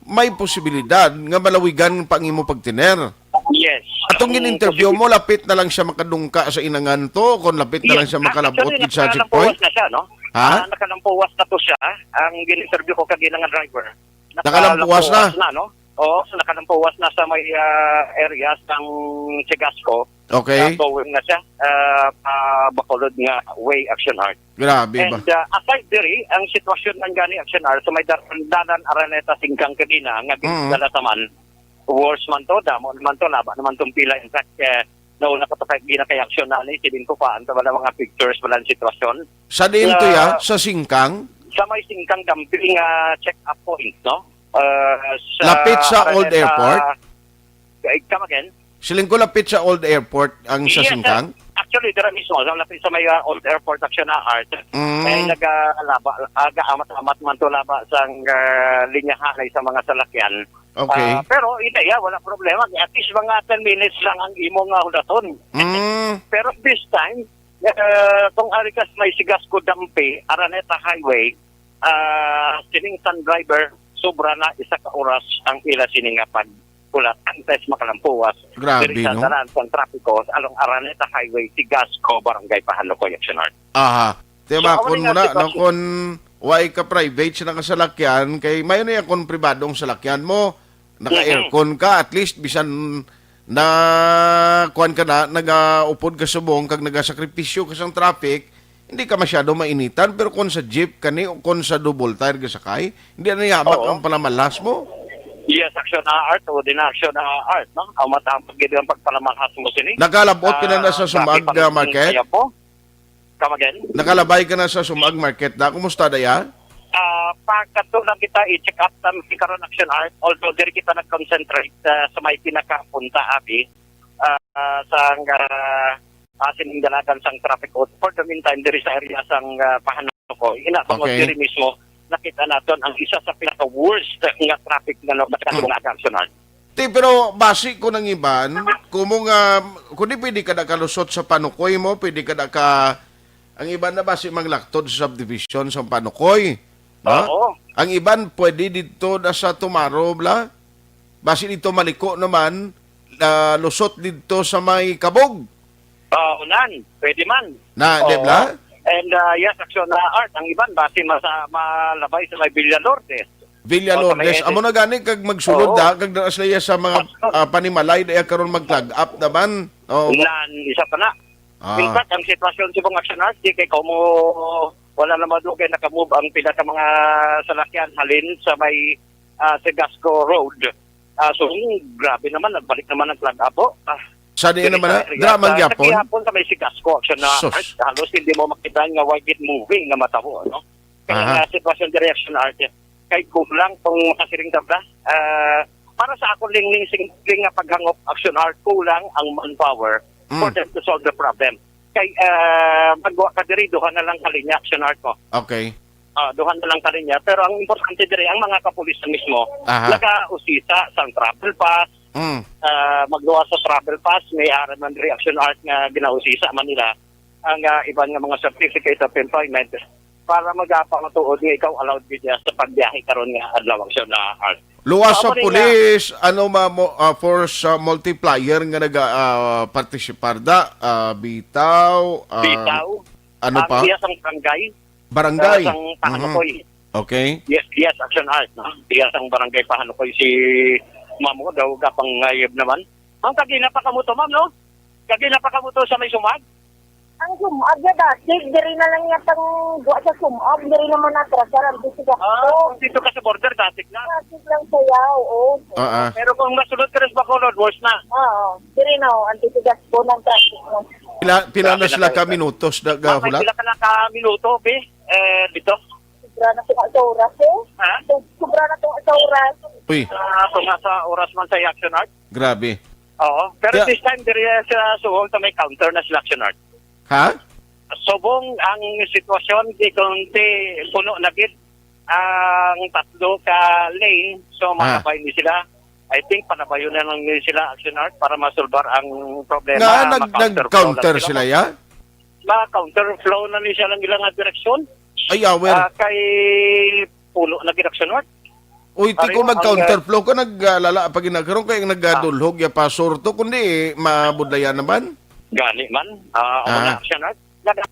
may posibilidad nga malawigan pa ang imo pagtiner. Yes. Atong Ang gin-interview posibil- mo, lapit na lang siya makadungka sa Inangan to, kung lapit na Yes. lang siya Ah, makalabot actually, gid sa naka-, checkpoint? nakawas na siya, no? Ha? Ah, nakalampuwas na to siya. Ang gin-interview ko kagina nga driver. Nakalampuwas na? Nakalampuwas na, no? Oo, nakalampuwas na sa may, ah, area sang Segasco. Okay. Ah, going na siya, ah, pa Bacolod nga way, Action Art. Grabe ba? And, ah, aside diri, ang sitwasyon man gani, Action Art, sa may dar-, dalan Araneta Singkang kagina, nga Mm. ginadala sa man, worse man to, damo naman to, laba naman tong pila. In fact, eh, nauna pa to kay, gina kay Action na ni, siling ko pa, ang wala mga pictures, wala ang sitwasyon. Sa diin to, Na ya? Sa Singkang? Sa may Singkang Dumpling, ah, check-up point, no? Ah, sa Lapit sa Old Araneta Airport? Eh, come again? Siling ko lapit sa Old Airport ang sa Yes, sir. Singkang? Actually, dira mismo, sa lapit sa may, ah, Old Airport, Action Art. Mm. Eh, nagalaba, aga, amat-amat man to laba sang, ah, linyahanay sa mga salakyan. Okay. Ah, pero, ina, ya, wala problema. At least mga ten minutes lang ang imo nga hudaton. Mm. Pero this time, ah, kung ari ka sa may Segasco Dampi, Araneta Highway, ah, sining tan driver, sobra na isa ka oras ang ila sini nga paghulat antes makalampuwas Grabe, diri sa no? dalan sang trapiko sa along Araneta Highway, Segasco, Barangay Pahanukoy, Action Art. Aha. Tiyamakon So, amo ni mo nga na, no, sitwasyon. Kung way ka private sa nakasalakyan, kay may na kung pribadong salakyan mo, naka-aircon ka, at least bisan na kuwan ka na, nagaupod ka subong, kag nagasakripisyo ka sang traffic, hindi ka masyado mainitan, pero kung sa jeep ka ni, o kung sa double tire ka sakay, hindi na yamak Oo. ang palamalhas mo. Yes, Action Art, o din Action Art, no? Ang matapag gid ang pagpalamalhas mo sini. Nakalabot ka na na sa Ah, Sumag, grabe pa ah, rin market? kaya po. Come again? Nakalabay ka na sa Sumag Market da? Kumusta da ya? Ah, pagkadto lang kita i-check up tam si karon Action Art, although diri kita nag-concentrate, ah, sa may pinakapunta, abi, ah, ah, sang, ah, ah, sining dalagan sang traffic out. For the meantime, diri sa area sang, ah, Pahanukoy. Ina, tungod Okay. diri mismo, nakita naton ang isa sa pinaka-worst nga traffic nga nagkadto nga Action Art. Ti, pero basi ko nang iban, kumo nga, kundi pwede ka na kalusot sa Panukoy mo, pwede ka na ka, ang iban na basi maglaktod sa subdivision sa Panukoy, no? Oo. Ang iban pwede dito na sa Tumaro, bla? Basi dito maliko naman, ah, lusot dito sa may Kabog. Ah, unan, pwede man. Na, Oo. di ba? And, ah, yes, Action na Art, ang iban, basi masa, malabay sa may Villa Lourdes. Villa O, sa may Lourdes. Amo na gani, kag magsulod Oo. da, kag naa sila sa mga, Mas- ah, panimalay, daya karon mag-clog up naman. Oo. Nan, isa pa na. Ah. In fact, ang sitwasyon sa mga Action Art, di kay kamo, wala na madugay nakamove ang pila ka mga salakyan halin sa may, ah, Segasco Road. Ah, so, hmm, grabe naman, nagbalik naman ang clog up, oh. Ah, Sa diin diri naman sa na? area. Dira man Sa, sa gyapon? Gihapon sa may Segasco, Action na Sus. Art, halos hindi mo makita nga why it moving nga matabo, no? Kaya Aha. nga sitwasyon diri, Action Art, kay kulang kung makasiring ka ba? Ah, para sa akon, ling, ling, sing, ling nga paghangop, Action Art, kulang ang manpower for Mm. them to solve the problem. Kay, ah, magwa ka diri, duha na lang ka linya, Action Art, mo. Okay. Ah, duha na lang ka linya. Pero ang importante diri, ang mga kapulisan mismo, Aha. nakausisa sang travel pass, Mm. ah, magduha sa travel pass, may ara man diri, Action Art, nga ginausisa man nila ang, ah, iban nga mga certificate of employment para magapamatuod nga ikaw allowed gid sa pagbiyahe karon nga adlaw, Action na Art. Luwas sa Amo ni nga pulis, ano ma-, mo, ah, force, ah, multiplier nga naga, ah, partisipar da, ah, bitaw, ah, Bitaw, ano ang pa? iya sang barangay, Barangay. ah, sang Mhm. Pahanukoy. Okay. Yes, yes, Action Art, no? Iya sang barangay Pahanukoy si Mamo, daw gapangayab naman. Ang kagina pa kamo to, ma'am, no? Kagina pa kamo to sa may Sumag? Ang Sumag ya, dasig. Diri na lang niya pang buwa sa Sumag. Diri naman na trasar ang bisiga. Ah, kung dito ka sa border, dasig na. Dasig lang saya, oo. Ah, ah. Pero kung masulod ka rin sa Bacolod, worse na. Oo. Diri na, oh, ang bisiga po ng traffic mo. Pila, pila na Grabe na sila kayo. ka minutos na Mga gahulat? pila ka na ka minuto, be? Eh, dito? Sobra na itong sa oras, eh. Ha? So, sobra na itong sa oras. Uy. Ah, kung nasa oras man sa Action Art. Grabe. Oo. Pero Kaya this time, diri sa Suhol, sa may counter na sila Action Art. Ha? Subong ang sitwasyon, di kundi puno na gid ang tatlo ka lane. So, Ah. malabay ni sila. I think, palabayon na lang ni sila, Action Art, para masulbar ang problema. Nga, nag-, Ma-counterflow nag-counter lang sila, sila, ya? Ma-counterflow na ni siya lang ilang direksyon. Ay, awer. Ah, kay puno na gid, Action Art. Uy, ti Ari ko mo, ang, mag-counterflow ka, nag-alala pa ginagkaroon kay ang Ah. nagdulhog ya pa surto, kundi mabudlayan naman. Gani man, ah, Ah. wala siya na. Nag-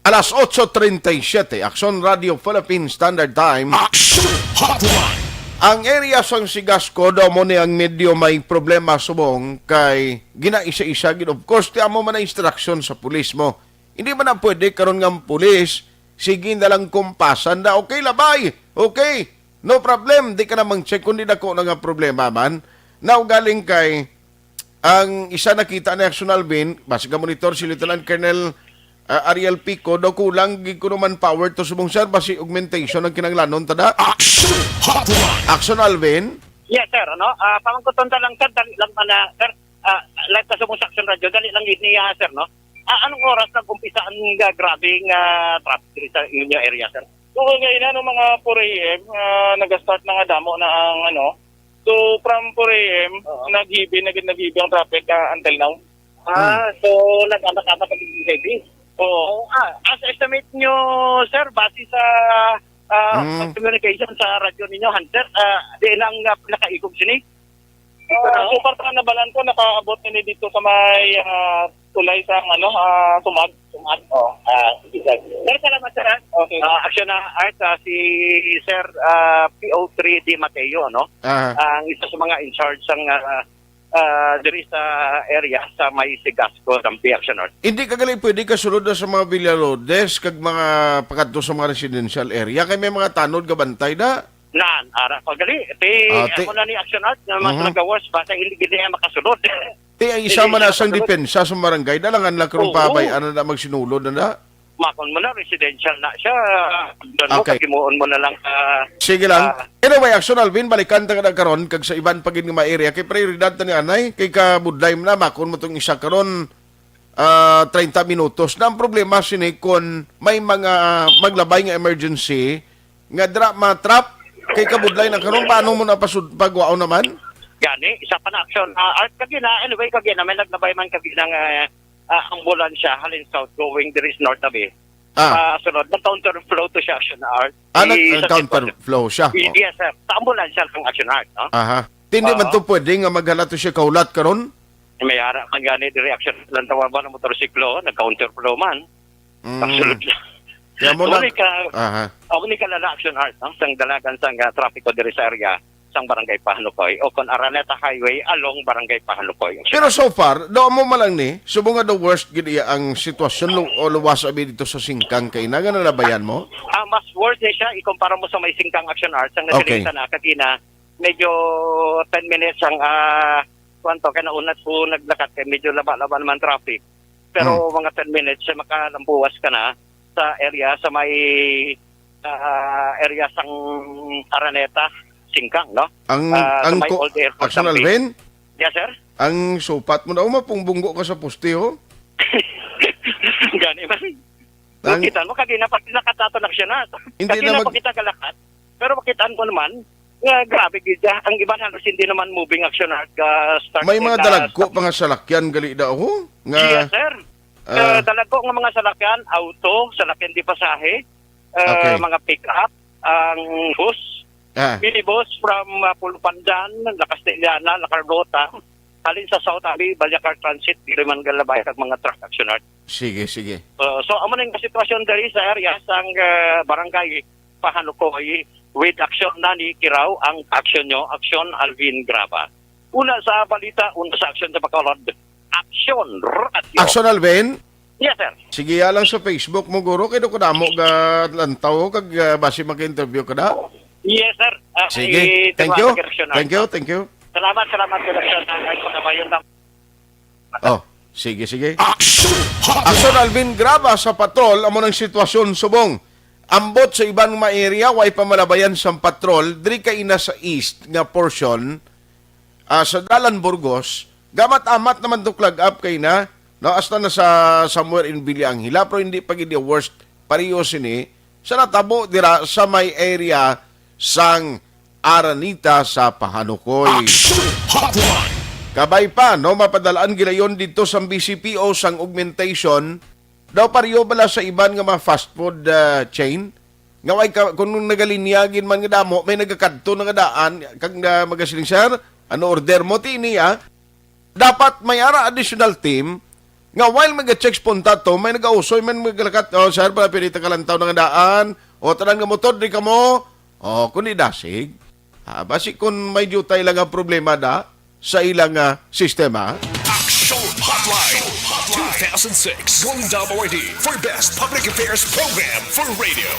Alas otso treinta y siete, Aksyon Radio Philippine Standard Time. Action Hotline. Ang area sang Sigasco daw mo ni ang medyo may problema subong kay ginaisa-isa gid. Of course, ti amo man ang instruction sa pulis mo. Hindi man na pwede karon nga ang pulis, sige na lang kumpasan na, "Okay, labay. Okay. No problem." Di ka na mang check kung di dako na nga problema man. Now, galing kay ang isa nakita ni Action Alvin, base ka monitor si Lieutenant Colonel, ah, Ariel Pico, daw kulang gid kuno manpower to subong, sir, basi augmentation ang kinahanglanon, tada. Action Hotline. Action Alvin. Yes, sir. Ano? Ah, pamangkuton ta lang, sir. Dali lang man na, sir. Ah, live ka sa Action Radio. Dali lang gid niya, sir, no? Ah, anong oras nag-umpisa ang, ah, grabe nga traffic diri sa inyo area, sir? So, kagaina, no, mga four a m, ah, nag-start na nga damo na ang, ano. So, from four a m, Oo. nag-heavy, nag-, nag-heavy ang traffic, ah, until now. Ah, Hmm. so, nag-anak-anak ang heavy? Oo. Oo, ah, as estimate nyo, sir, base sa, ah, Hmm. communication sa radyo ninyo, Hunter, ah, di lang, ah, pinakaikog sini? Ah, so far pa nabalan ko, nakaabot ini dito sa may, ah, tulay sa, ano, ah, Sumag. Sumag, oh. Ah, sige, sir. Sir, salamat, sir, ha? Okay. Ah, action na, Art, ah, si Sir, ah, P O three D Mateo, no? Ah. Ang isa sa mga in charge sang, ah, ah, diri sa area sa may Sigasco, Dampi, action, Art. Hindi ka gali pwede kasulod na sa mga Villalodes kag mga pakadto sa mga residential area kay may mga tanod nga bantay na. Nan, ara ko gali. Ti, Ah, ti- ako na ni action out nga mas Mhm. nagawas basta hindi gid niya makasulod. Ti, ang isa Hindi man na siya sang makasulod. depensa sa barangay, dalangan lang karong Oo. pabay, ano na magsinulod na na. Makon mo na, residential na siya. Ano, Okay. Kagimuon mo na lang, ah, Sige lang. ah, Anyway, Action Alvin, balikan ta ka na karon kag sa iban pa gid nga mga area kay prioridad ta ni anay kay kabudlay mo na makon mo tong isa karon, ah, treinta minutos. Na ang problema sini kon may mga maglabay nga emergency nga dira ma-trap kay kabudlay na karon, paano mo na pasud pagwaon naman? Gani, isa pa na action. Ah, Art, kagina, anyway, kagina, may naglabay man kagina nga, ah, ambulansya, halin south, going there is north abi. Ah. Ah, sunod, nag-counter flow to siya, action, Art. Ah, Di sa nag-counter sitwasyon. flow siya. Y-, Oh. yes, sir. Sa ambulansya lang, action, Art, no? Aha. Hindi man Oo. to pwede nga maghala to siya kaulat karon? May ara man gani di reaction lang tawag ba ng motorsiklo, nag-counter flow man. Mm. Kasulod lang. Kaya mo Amo na, ni ka, aha. amo ni ka lala action, Art, no? Sang dalagan sang, ah, trapiko diri sa area sang Barangay Pahanukoy o kon Araneta Highway along Barangay Pahanukoy. Pero so far, do mo man lang ni, subong nga the worst gid iya ang sitwasyon lu-, o luwas abi dito sa Singkang kay na nga nalabayan mo? Ah, mas worse ni siya ikumpara mo sa may Singkang action, Art, sang Okay. nasilita na kagina, medyo ten minutes ang, ah, kuwan to, kay naunat ko naglakat kay medyo laba-laba naman traffic. Pero Hmm. mga ten minutes, eh, makalambuwas ka na sa area, sa may, ah, area sang Araneta, Singkang, no? Ang, Ah, sa ang may ko-, old airport Action Tampin. Alvin? Yes, sir? Ang supat mo daw, mapungbunggo ka sa poste, oh. Gani man. Ang Kita mo, kagina pa kita katato na siya na. Hindi Kagina na mag- pa kita kalakat. Pero makitaan ko naman, nga grabe gid siya. Ang iban halos hindi naman moving action hard ka start May mga nila dalagko sa pa nga salakyan gali daw, oh, nga Yes, sir. Ah. Eh, dalagko nga mga salakyan, auto, salakyan di pasahe, eh, Okay. mga pick-up, ang bus, Ah. minibus from, ah, Pulupandan, La Castellana, La Carlota, halin sa South Abi, Balyacar Transit, diri man galabay kag mga truck action hard. Sige, sige. Uh, so, amo na yung sitwasyon diri sa area sang, uh, barangay Pahanukoy with action na ni Kiraw ang action nyo, action Alvin Graba. Una sa balita, una sa action sa Bacolod. Action Radio. Action Alvin? Yes, sir. Sige, ya lang sa Facebook mo, guro, kay do ko damo ga lantaw kag, ah, basi mag-interview ka na. Yes, sir. Ah, Sige. i-, Thank tuwa you. sa direksyon na. Thank you, thank you. Salamat, salamat, direksyon na. Ay, pagkabayon lang. Oh, sige, sige. Action Hotline. Action Alvin Graba sa patrol, amo nang sitwasyon subong. Ambot sa iban nga area, way pa malabayan sang patrol, diri kay na sa east nga portion, ah, sa Dalan Burgos, gamat-amat naman to clog up kay na, no, hasta na sa somewhere in Villa Angela, pero hindi pa gid worst pareho sini sa natabo dira sa may area sang Araneta sa Pahanukoy. Action Hotline. Kabay pa, no, mapadalaan gilayon dito sa B C P O sang augmentation. Daw pareho bala sa iban nga mga fast food, ah, chain? Nga way ka, kung nagalinya gid man nga damo, may nagakadto na nga daan, kag na magasiling, "Sir, ano order mo?" Ti niya, dapat may ara additional team Nga while mag-checks punta to, may nagausoy man maglakat, "Oh, sir, pala pinita ka lang tao nga daan. O, tanan nga motor, di ka mo. O, kung di dasig." Ah, basi kung may diutay lang ang problema da sa ilang, ah, sistema. Action Hotline two thousand six, Golden Dome Awardee for Best Public Affairs Program for Radio.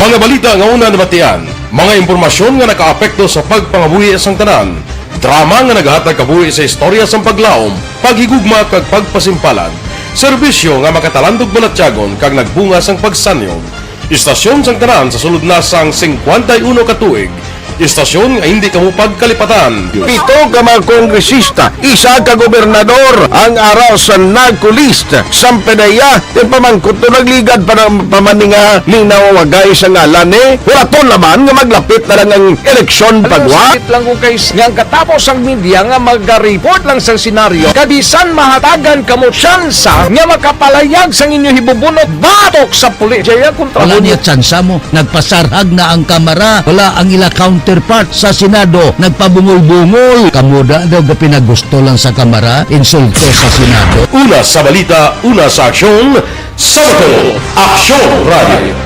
Mga balita nga una nabatian, mga impormasyon nga nakaapekto sa pagpangabuhi sang tanan, drama nga nagahatag kabuhi sa istorya sang paglaom, paghigugma kag pagpasimpalan, serbisyo nga makatalandog balatyagon kag nagbunga sang pagsanyog. Istasyon sang tanan sa sulod na sang singkwenta y uno ka tuig, istasyon nga hindi kamo pagkalipatan. Pito ka mga kongresista, isa ka gobernador ang ara sa NARCO list. Sampanaya, ti pamangkot to nagligad pa na, pa man ni nga linaw wagay sa ngalan ni. Wala to laban nga maglapit na lang ang eleksyon pagwa. Sakit lang ko kay s-, nga ang katapos ang media nga maga-report lang sa senaryo, kabisan mahatagan kamo tsansa nga makapalayag sang inyo hibubunot batok sa pulis. Jaya kontra Wala mo. Niya tsansa mo. Nagpasarhag na ang Kamara. Wala ang ila counterpart sa Senado. Nagpabungol-bungol. Kamo da daw ga pinagusto lang sa Kamara. Insulto sa Senado. Una sa balita, una sa aksyon, Sabado, Aksyon Radio.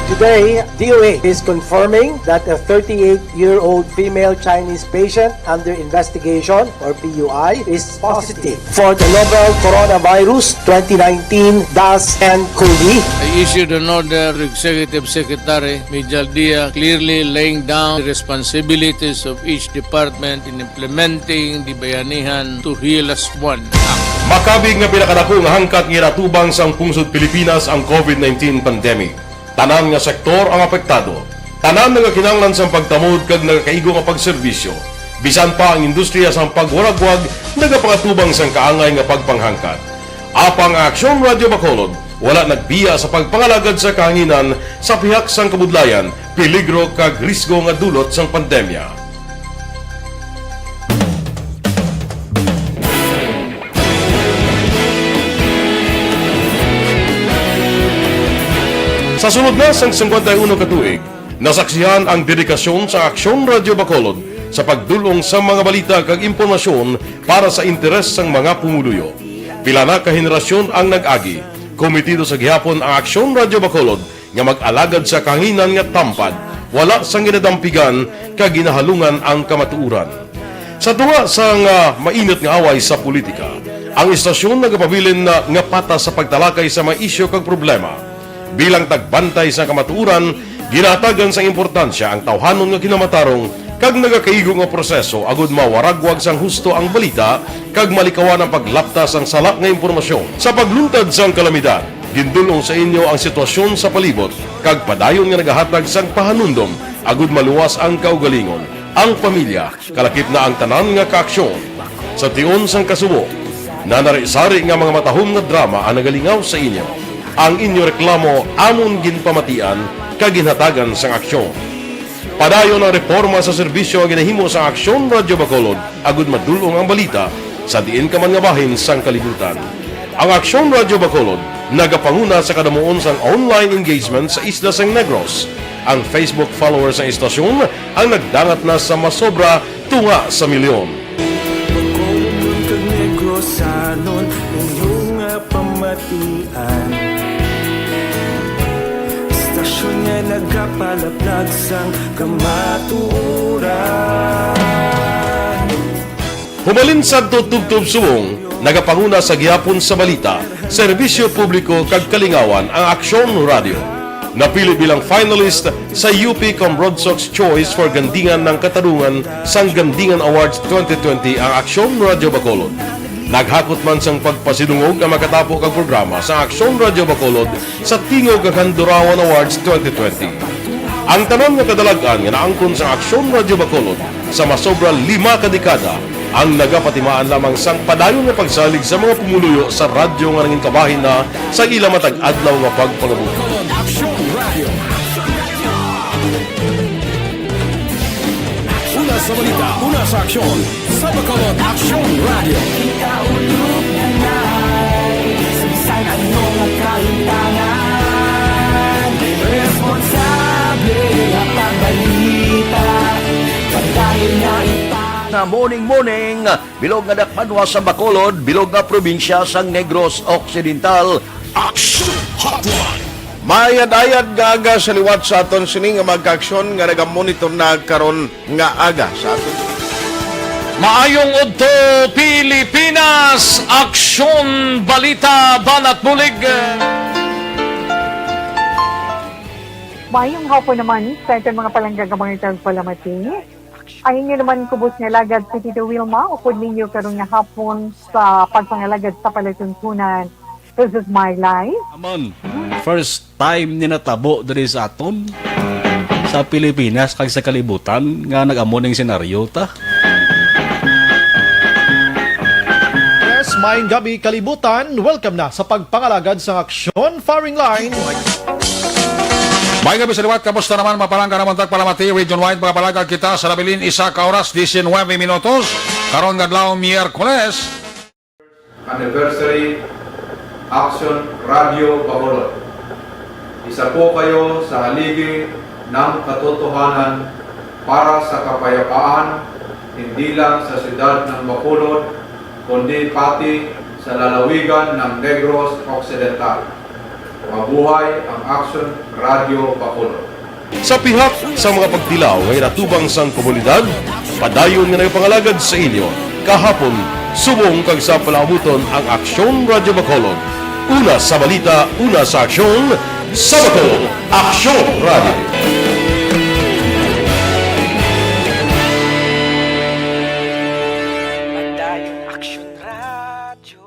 Today, D O A is confirming that a thirty-eight-year-old female Chinese patient under investigation, or P U I, is positive for the novel coronavirus twenty nineteen dash N cov. I issued an order to Executive Secretary Mijal Dia, clearly laying down the responsibilities of each department in implementing the Bayanihan to Heal As One Act. Makabig nga pinakadako nga hangkat nga ginatubang sang pungsod Pilipinas ang covid nineteen pandemic. Tanan nga sektor ang apektado. Tanan nagakinahanglan sang pagtamod kag nagakaigo nga pagserbisyo. Bisan pa ang industriya sang pagwaragwag nagapangatubang sang kaangay nga pagpanghangkat. Apang ang Aksyon Radyo Bacolod wala nagbiya sa pagpangalagad sa kahanginan sa pihak sang kabudlayan, peligro kag risgo nga dulot sang pandemya. Sa sulod na sang singkwenta y uno ka tuig, nasaksihan ang dedikasyon sa Aksyon Radyo Bacolod sa pagdul-ong sa mga balita kag impormasyon para sa interes sang mga pumuluyo. Pila na ka henerasyon ang nag-agi, kometido sa gihapon ang Aksyon Radyo Bacolod nga mag-alagad sa kahanginan nga tampad, wala sang ginadampigan kag ginahalungan ang kamatuoran. Sa tunga sang, ah, mainit nga away sa politika, ang istasyon nagapabilin na nga patas sa pagtalakay sa mga isyu kag problema. Bilang tagbantay sa kamatuoran, ginahatagan sang importansya ang tawhanon nga kinamatarong kag nagakaigo nga proseso agud mawaragwag sang husto ang balita kag malikawan ang paglapta sang sala nga impormasyon. Sa pagluntad sang kalamidad, gindul-ong sa inyo ang sitwasyon sa palibot kag padayon nga nagahatag sang pahanumdom agud maluwas ang kaugalingon, ang pamilya, kalakip na ang tanan nga kaaksyon. Sa tion sang kasubo, nanari-sari nga mga matahom nga drama ang nagalingaw sa inyo. Ang inyo reklamo amon ginpamatian kag ginhatagan sang aksyon. Padayon ang reporma sa serbisyo nga ginahimo sang Aksyon Radyo Bacolod agud madul-ong ang balita sa diin ka man nga bahin sang kalibutan. Ang Aksyon Radyo Bacolod nagapanguna sa kadamuon sang online engagement sa isla sang Negros. Ang Facebook followers sang istasyon ang nagdangat na sa masobra tunga sa milyon. Bacolodnon kag Negrosanon, inyo nga pamatian. Istasyon nga nagapalaplag sang kamatuoran. Hubalin sadto tubtob subong, nagapanguna sa gihapon sa balita, serbisyo publiko kag kalingawan ang Aksyon Radyo. Napili bilang finalist sa U P Comrade Sox Choice for Gandingan ng Katarungan sang Gandingan Awards twenty twenty ang Aksyon Radyo Bacolod. Naghakot man sang pagpasidungog ang makatapo kag programa sa Aksyon Radyo Bacolod sa Tingog kag Handurawan Awards twenty twenty. Ang tanan nga kadalag-an nga naangkon sa Aksyon Radyo Bacolod sa masobra lima ka dekada ang nagapatimaan lamang sang padayon nga pagsalig sa mga pumuluyo sa radyo nga nangin kabahin na sa ila matag adlaw nga pagpangabuhi. Aksyon Radyo. Una sa balita, una sa aksyon, sa Bacolod Aksyon Radyo. Kita ulog na nai, sa bisan ano nga kalimtangan, responsable. Morning, morning, bilog nga dakpanwa sa Bacolod, bilog nga probinsya sang Negros Occidental. Action Hotline. Mayad-ayad nga aga sa liwat sa aton sini nga mga kaaksyon nga nagamonitor na karon nga aga sa aton. Maayong udto, Pilipinas! Aksyon, balita, banat bulig. Maayong hapon naman sa aton mga palangga nga mga tagpalamati. Ang inyo naman kubos nga alagad si Tito Wilma, upod ninyo karon nga hapon sa pagpangalagad sa palatuntunan. This is my life. Amon, first time ni natabo diri sa aton, sa Pilipinas kag sa kalibutan, nga nag-amo ning senaryo ta. Yes, maayong gabi, kalibutan. Welcome na sa pagpangalagad sang aksyon, firing line. May gabi sa liwat, kamusta naman, mga palangga namon tagpalamati, region wide, mga palangga kita sa nabilin, isa ka oras, diecinuebe minutos, karon nga adlaw, Miyerkules. Anniversary, Action Radio Bacolod. Isa po kayo sa haligi ng katotohanan para sa kapayapaan, hindi lang sa siyudad ng Bacolod, kundi pati sa lalawigan ng Negros Occidental. Mabuhay ang Action Radio Bacolod. Sa pihak sa mga pagtilaw nga ginatubang sang komunidad, padayon nga nagapangalagad sa inyo kahapon, subong kag sa palaabuton ang Aksyon Radyo Bacolod. Una sa balita, una sa aksyon, sa Bacolod, Aksyon Radyo. Padayon Aksyon Radyo.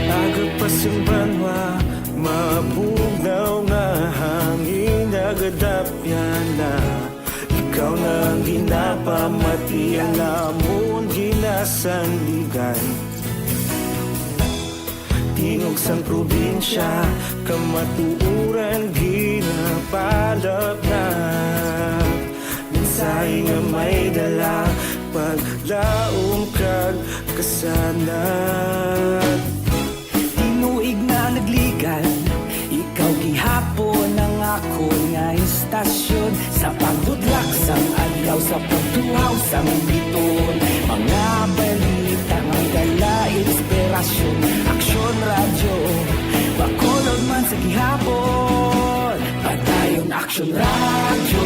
Aga pa sing banwa, mabugnaw nga hangin nagadapyan na. Ikaw na ang ginapamati, ang amon ginasandigan. Tingog sang probinsya, kamatuoran ginapalapnap. Mensahe nga may dala, paglaom kag kasanag. Tinuig na nagligad, ikaw gihapon ang akon nga istasyon. Sa pagbudlak sang adlaw, sa pagtuhaw sang bituon, mga balita nga dala inspirasyon. Aksyon Radyo, Bacolod man sa gihapon. Padayon Aksyon Radyo,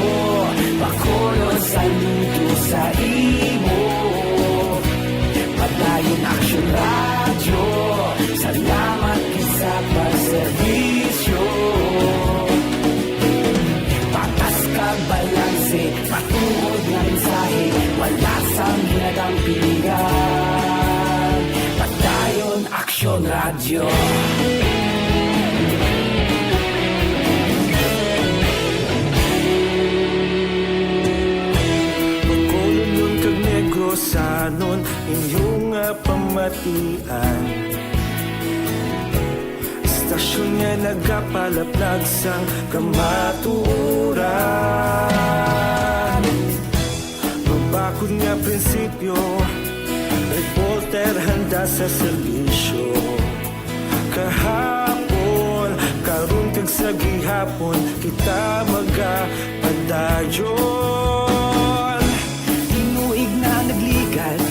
Bacolod, saludo sa imo. Padayon Aksyon Radyo, salamat gid sa pagserbisyo. Patas kag balanse, matuod nga mensahe, wala sang ginadampigan. Padayon Aksyon Radyo. Bacolodnon kag Negrosanon, inyo nga pamatian. Istasyon nga nagapalaplag sang kamatuoran. Mabakod nga prinsipyo, reporter handa sa serbisyo. Kahapon, karon kag sa gihapon, kita magapadayon. Tinuig na nagligad,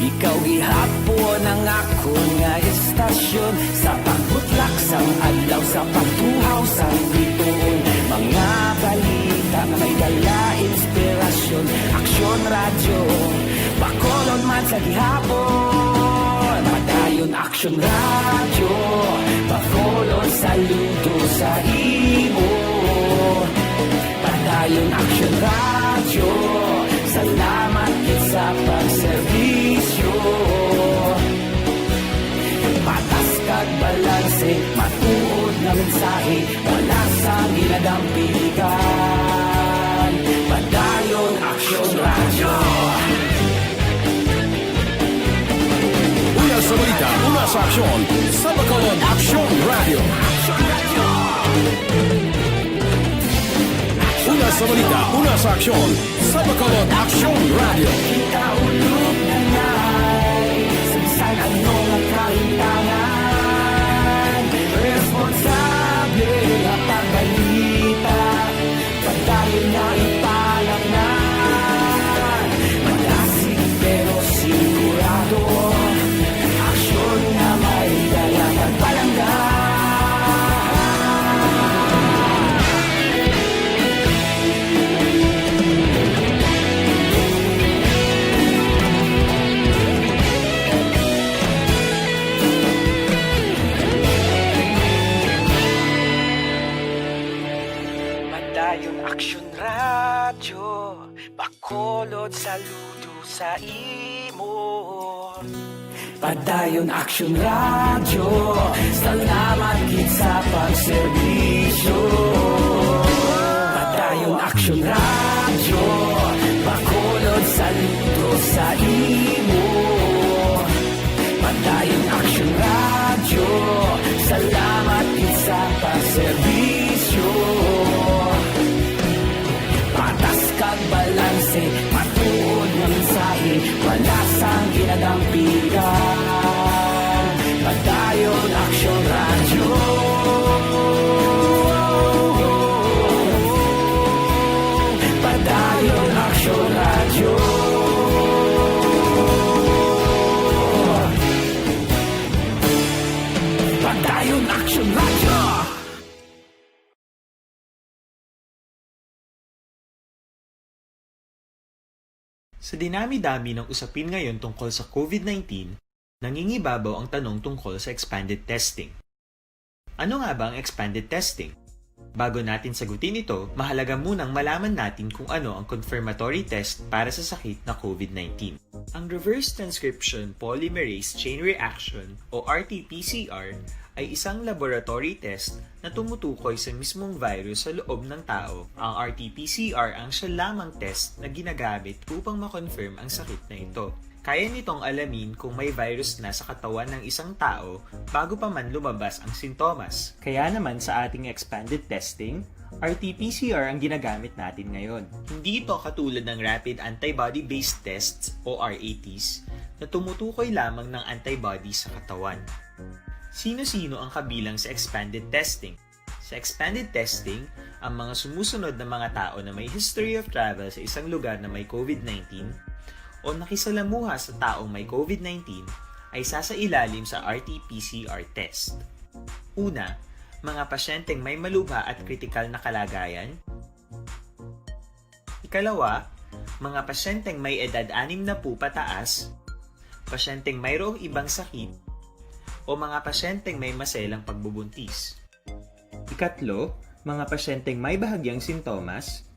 ikaw gihapon ang akon nga istasyon. Sa pagbutlak sang adlaw, sa pagtuhaw sang bituon, mga balita nga may dala inspirasyon. Aksyon Radyo, Bacolod man sa gihapon. Padayon Aksyon Radyo, Bacolod, saludo sa imo. Padayon Aksyon Radyo, salamat gid sa pagserbisyo. Patas kag balanse, matuod nga mensahe, wala sang ginadampigan. Padayon Aksyon Radyo. Una sa balita, una Sa aksyon, sa Bacolod Aksyon Radio. Una sa balita, una sa aksyon, sa Bacolod Aksyon Radio. Kita ulog na ngay, sa bisan ano nga kahitangan, responsable nga pagbalita. Padayon nga ipalaknay, madasig pero sigurado. Aksyon nga may dala kag palangga. Padayon Aksyon Radyo, Bacolod, saludo sa imo. Padayon Aksyon Radyo, salamat gid sa pagserbisyo. Padayon Aksyon Radyo, Bacolod, saludo sa imo. Padayon Aksyon Radyo, salamat gid sa pagserbisyo. Patas kag balanse, matuod nga mensahe, wala sang ginadampigan. Padayon Aksyon Radyo. Padayon Aksyon Radyo. Padayon Aksyon Radyo. Sa dinami-dami ng usapin ngayon tungkol sa COVID nineteen, nangingibabaw ang tanong tungkol sa expanded testing. Ano nga ba ang expanded testing? Bago natin sagutin ito, mahalaga munang malaman natin kung ano ang confirmatory test para sa sakit na COVID nineteen. Ang reverse transcription polymerase chain reaction o R T P C R ay isang laboratory test na tumutukoy sa mismong virus sa loob ng tao. Ang R T P C R ang siya lamang test na ginagamit upang ma-confirm ang sakit na ito. Kaya nitong alamin kung may virus na sa katawan ng isang tao bago pa man lumabas ang sintomas. Kaya naman sa ating expanded testing, R T P C R ang ginagamit natin ngayon. Hindi ito katulad ng rapid antibody-based tests o R A Ts na tumutukoy lamang ng antibody sa katawan. Sino-sino ang kabilang sa expanded testing? Sa expanded testing, ang mga sumusunod na mga tao na may history of travel sa isang lugar na may COVID nineteen o nakisalamuha sa taong may COVID nineteen ay sasailalim sa R T P C R test. Una, mga pasyenteng may malubha at kritikal na kalagayan. Ikalawa, mga pasyenteng may edad anim na po pataas, pasyenteng mayroong ibang sakit, o mga pasyenteng may maselang pagbubuntis. Ikatlo, mga pasyenteng may bahagyang sintomas.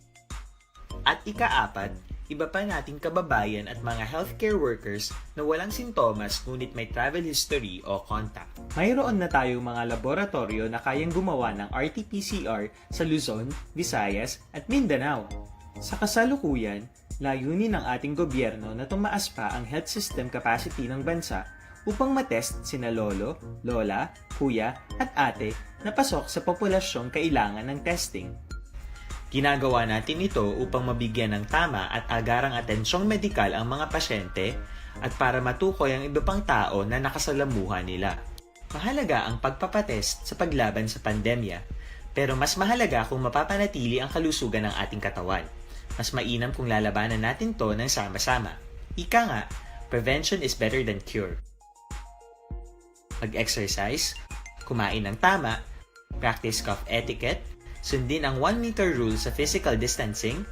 At ikaapat, iba pa nating kababayan at mga healthcare workers na walang sintomas ngunit may travel history o contact. Mayroon na tayong mga laboratoryo na kayang gumawa ng R T P C R sa Luzon, Visayas, at Mindanao. Sa kasalukuyan, layunin ng ating gobyerno na tumaas pa ang health system capacity ng bansa upang matest sina lolo, lola, kuya, at ate na pasok sa populasyong kailangan ng testing. Ginagawa natin ito upang mabigyan ng tama at agarang atensyong medikal ang mga pasyente at para matukoy ang iba pang tao na nakasalamuha nila. Mahalaga ang pagpapatest sa paglaban sa pandemya, pero mas mahalaga kung mapapanatili ang kalusugan ng ating katawan. Mas mainam kung lalabanan natin 'to ng sama-sama. Ika nga, prevention is better than cure. Mag-exercise, kumain ng tama, practice cough etiquette, sundin ang one meter rule sa physical distancing,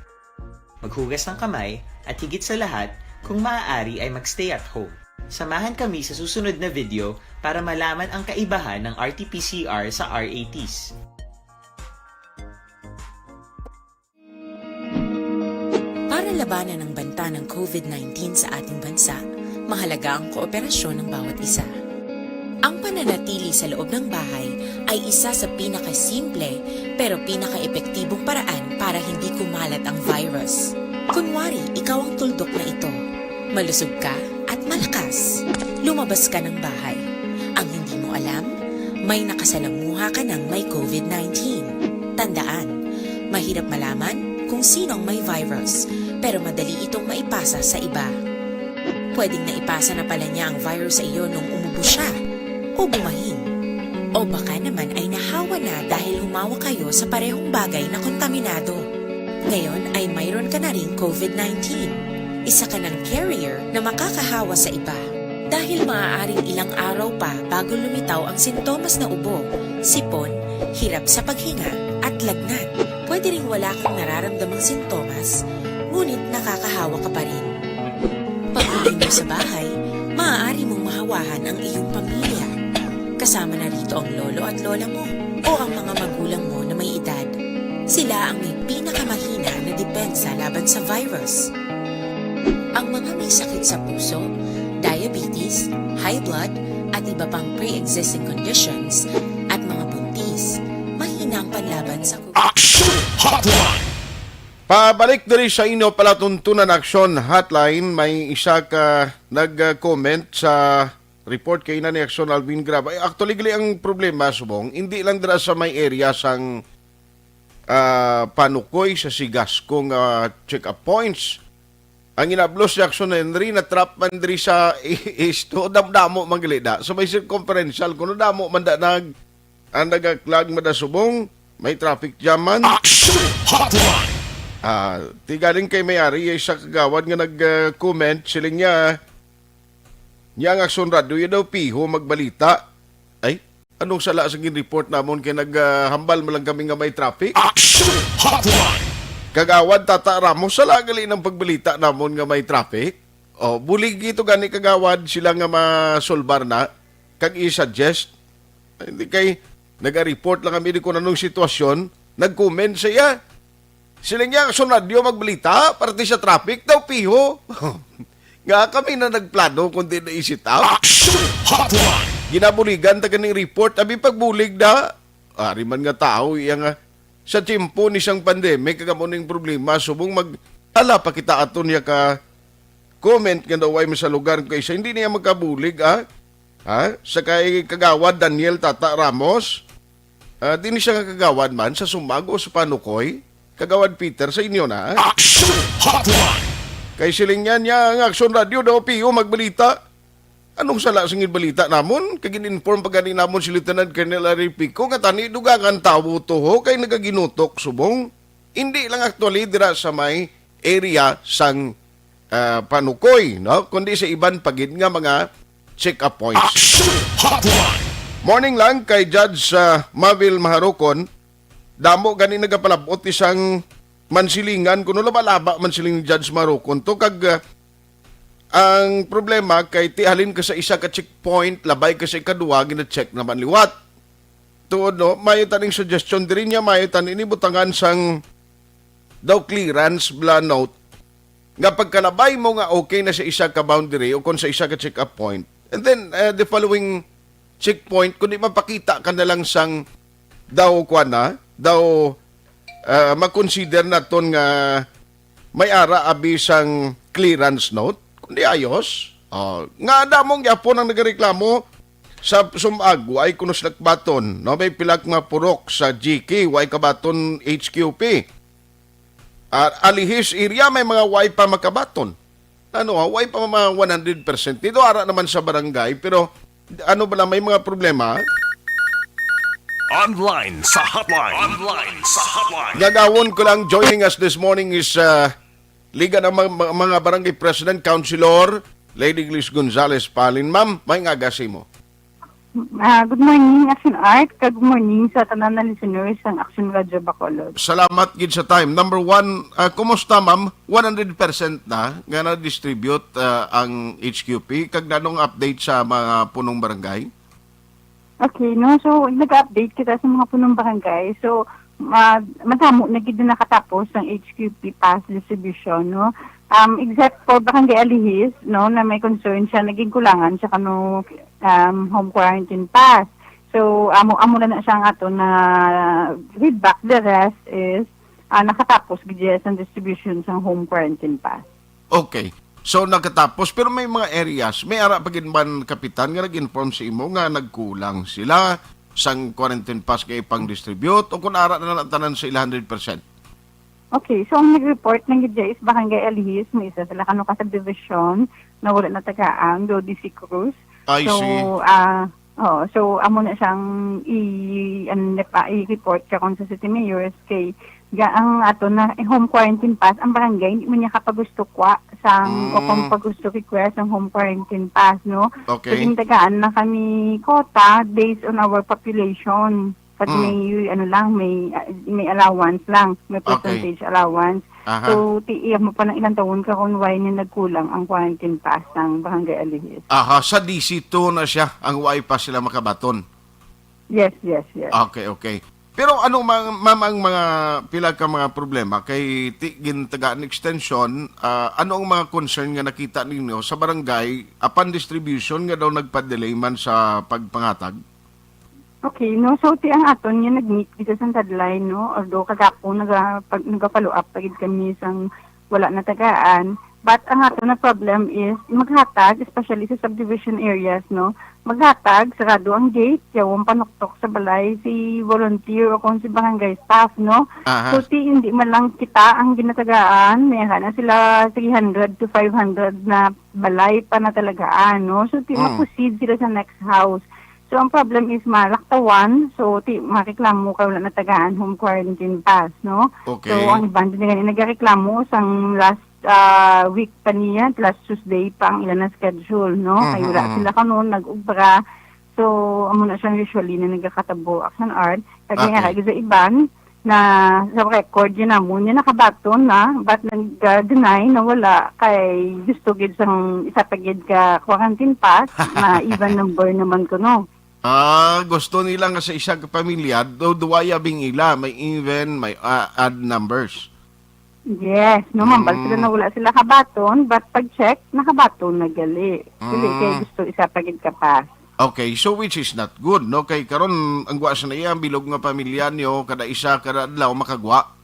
maghugas ng kamay, at higit sa lahat, kung maaari ay mag-stay at home. Samahan kami sa susunod na video para malaman ang kaibahan ng R T P C R sa R A Ts. Para labanan ang banta ng COVID nineteen sa ating bansa, mahalaga ang kooperasyon ng bawat isa. Ang pananatili sa loob ng bahay ay isa sa pinakasimple pero pinakaepektibong paraan para hindi kumalat ang virus. Kunwari, ikaw ang tuldok na ito. Malusog ka at malakas. Lumabas ka ng bahay. Di mo alam? May nakasalamuha ka ng may COVID nineteen. Tandaan, mahirap malaman kung sino ang may virus, pero madali itong maipasa sa iba. Pwedeng naipasa na pala niya ang virus sa iyo nung umubo siya o bumahin. O baka naman ay nahawa na dahil humawak kayo sa parehong bagay na kontaminado. Ngayon ay mayroon ka na ring COVID nineteen. Isa ka ng carrier na makakahawa sa iba. Dahil maaaring ilang araw pa bago lumitaw ang sintomas na ubo, sipon, hirap sa paghinga, at lagnat. Pwede ring wala kang nararamdamang sintomas, ngunit nakakahawa ka pa rin. Pag-uwi mo sa bahay, maaari mong mahawahan ang iyong pamilya. Kasama na rito ang lolo at lola mo o ang mga magulang mo na may edad. Sila ang may pinakamahina na depensa laban sa virus. Ang mga may sakit sa puso, diabetes, high blood, at iba pang pre-existing conditions, at mga buntis, mahina ang panlaban sa COVID. Action Hotline! Pabalik diri sa inyo palatuntunan Action Hotline, may isa ka nag-comment sa report kay na ni Action Alvin Grab. Ay, actually, gali ang problema, subong, hindi lang dira sa may area sang ah, Panukoy sa Sigasco nga check-up points. Ang inablos ni Action Henry, na-trap man diri sa East two, dam-, damo man gali da. So may circumferential, kuno damo man da nag, ang nagaklag man da subong, may traffic jam man. Action Hotline! Ah, ti galing kay may ari, isa kagawad nga nag-comment, siling niya, niya ang Action Radio, yun daw piho magbalita. Ay, anong sala sa gin-report namon kay nag, ah, hambal man lang kami nga may traffic? Action Hotline! Kagawad Tata Ramos, sala gali ng pagbalita namon nga may traffic. Oh, bulig ito gani, kagawad, sila nga masulbar na kag i-suggest. Hindi kay naga-report lang kami di kung anong sitwasyon, nag-comment siya. Siling niya, "Action Radio magbalita, parte sa traffic daw, piho." Nga kami na nagplano kung di na i-sit up. Action Hotline! Ginabuligan ta ganing report, abi pagbulig na. Ari man nga tao, iya nga, sa tiyempo ni sang pandemic, kag amo ning problema, subong mag-, ala pa kita ato niya ka comment nga daw ay sa lugar kaysa hindi niya magkabulig, ah? Ha? Sa kay Kagawad Daniel Tata Ramos, ah, di ni siya nga kagawad man sa Sumag o sa Panukoy, Kagawad Peter, sa inyo na. Action Hotline! Kay siling niya niya ang Action Radio daw, piho magbalita. Anong sala sa gin-, balita namon? Kay gin-inform pa gani namon si Lieutenant Colonel Aripico nga tani dugangan tawo to ho kay nagaginutok subong. Hindi lang actually dira sa may area sang, ah, Panukoy, no? Kundi sa iban pa gid nga mga check-up points. Action Hotline! Morning lang kay Judge, ah, Mavil Maharukon. Damo gani nagapalabot isang mansilingan, kuno laba-laba man siling ni Judge Maharukon to, kag, ah, ang problema kay ti halin ka sa isa ka checkpoint, labay ka sa ikaduha, gina-check naman liwat. Tuod, no? Mayo taning suggestion diri niya, mayo tani ni butangan sang daw clearance bla note nga pagkalabay mo nga okay na sa isa ka boundary o kon sa isa ka check-up point. And then, eh, the following checkpoint, kundi mapakita ka na lang sang daw, kuwan na, daw, ah, makonsider naton nga may ara abi sang clearance note, kundi ayos. Oh, nga damong gyapon ang nagareklamo sa Sumag, way kuno sila kabaton, no? May pila ka mga purok sa G K, way kabaton H Q P. Ah, Alihis area, may mga way pa makabaton. Ano, ah, way pa mga one hundred percent. Dito, ara naman sa barangay, pero ano ba lang, may mga problema? Online sa hotline. Online sa hotline. Gagawon ko lang, joining us this morning is, ah, Liga ng mga, mga Barangay President, Councilor, Lady Glis Gonzales Palin. Ma'am, may nga agasi mo. Ah, good morning, Action Art, kag good morning sa tanan na listeners sang Action Radio Bacolod. Salamat gid sa time. Number one, ah, kumusta, ma'am? One hundred percent na nga na-distribute, ah, ang H Q P, kag nanong update sa mga punong barangay? Okay, no? So, nag-update kita sa mga punong barangay. So, ma-, madamo na gid na nakatapos ang H Q P pass distribution, no? Um, except for Barangay Alihis, no, na may concern siya, naging kulangan siya kano, um, home quarantine pass. So, amo, amo na na siya ang ato na feedback. The rest is, ah, nakatapos gid siya sa distribution sa home quarantine pass. Okay. So, nagkatapos, pero may mga areas, may ara pa gid man, Kapitan, nga nag-inform sa imo nga nagkulang sila sang quarantine pass nga ipang-distribute, o kung ara na lang tanan sa ila hundred percent? Okay, so ang nag-report lang gid is Barangay Alihis, may isa sila kano ka subdivision na wala natagaan, do D C Cruz. I So, see. ah, oo, so amo na siyang i-, ano na pa, i-report ka kung sa city mayor, kay ga-, ang ato na, eh, home quarantine pass, ang barangay, hindi man niya kapagusto kwa sang, o kung Mm. pagusto request ang home quarantine pass, no? So, Okay. gintagaan na kami quota based on our population. Pag Mm. may, ano lang, may, ah, may allowance lang, may Okay. percentage allowance. Aha. So, ti-, iya mo pa ng ilang taon ka kung why niya nagkulang ang quarantine pass ng Barangay Alihis. Aha, sa D C two na siya, ang why pa sila makabaton. Yes, yes, yes. Okay, okay. Pero ano, ma-, ma'am, ang mga pila ka mga problema kay ti-, gintagaan extension, ah, ano ang mga concern nga nakita ninyo sa barangay apan distribution nga daw nagpa-delay man sa pagpangatag? Okay, no? So, ti ang aton nga nag-meet dito sa deadline, no? Although kagapon naga-, pag, naga-follow up pa gid kami sang wala natagaan. But ang ato na problem is maghatag, especially sa subdivision areas, no? Maghatag, sarado ang gate, yaw ang panuktok sa balay si volunteer o kung si barangay staff, no? Aha. So, ti hindi man lang kita ang ginatagaan, may na sila three hundred to five hundred na balay pa na talagaan, no? So, ti Mm. ma-proceed sila sa next house. So, ang problem is malaktawan. So, ti, mareklamo ka, wala natagaan home quarantine pass, no? Okay. So, ang iban din nga nagareklamo sang last, ah, week pa niya, last Tuesday pa ang ila na schedule, no? Kay Mhm, wala mhm. sila kanon nag-ubra. So, amo na siyang usually na nagakatabo, Action Art. Kag Okay. nga, sa iban, na sa record yun namon, yun nakabaton na, but nag-deny na wala, kay gusto gid sang isa pa gid ka quarantine pass, na even number naman kuno. Ah, gusto nila nga sa isa ka pamilya, do, duwaya bing ila, may even, may, ah, odd numbers. Yes, no, ma'am, bal sila Mm. na wala sila kabaton, but pag-check, nakabaton na gali. Dili kay Mm. gusto isa pa gid ka pass. Okay, so which is not good, no? Kay karon, ang gwa sa naiya, ang bilog nga pamilya niyo, kada isa, kada adlaw, makagwa.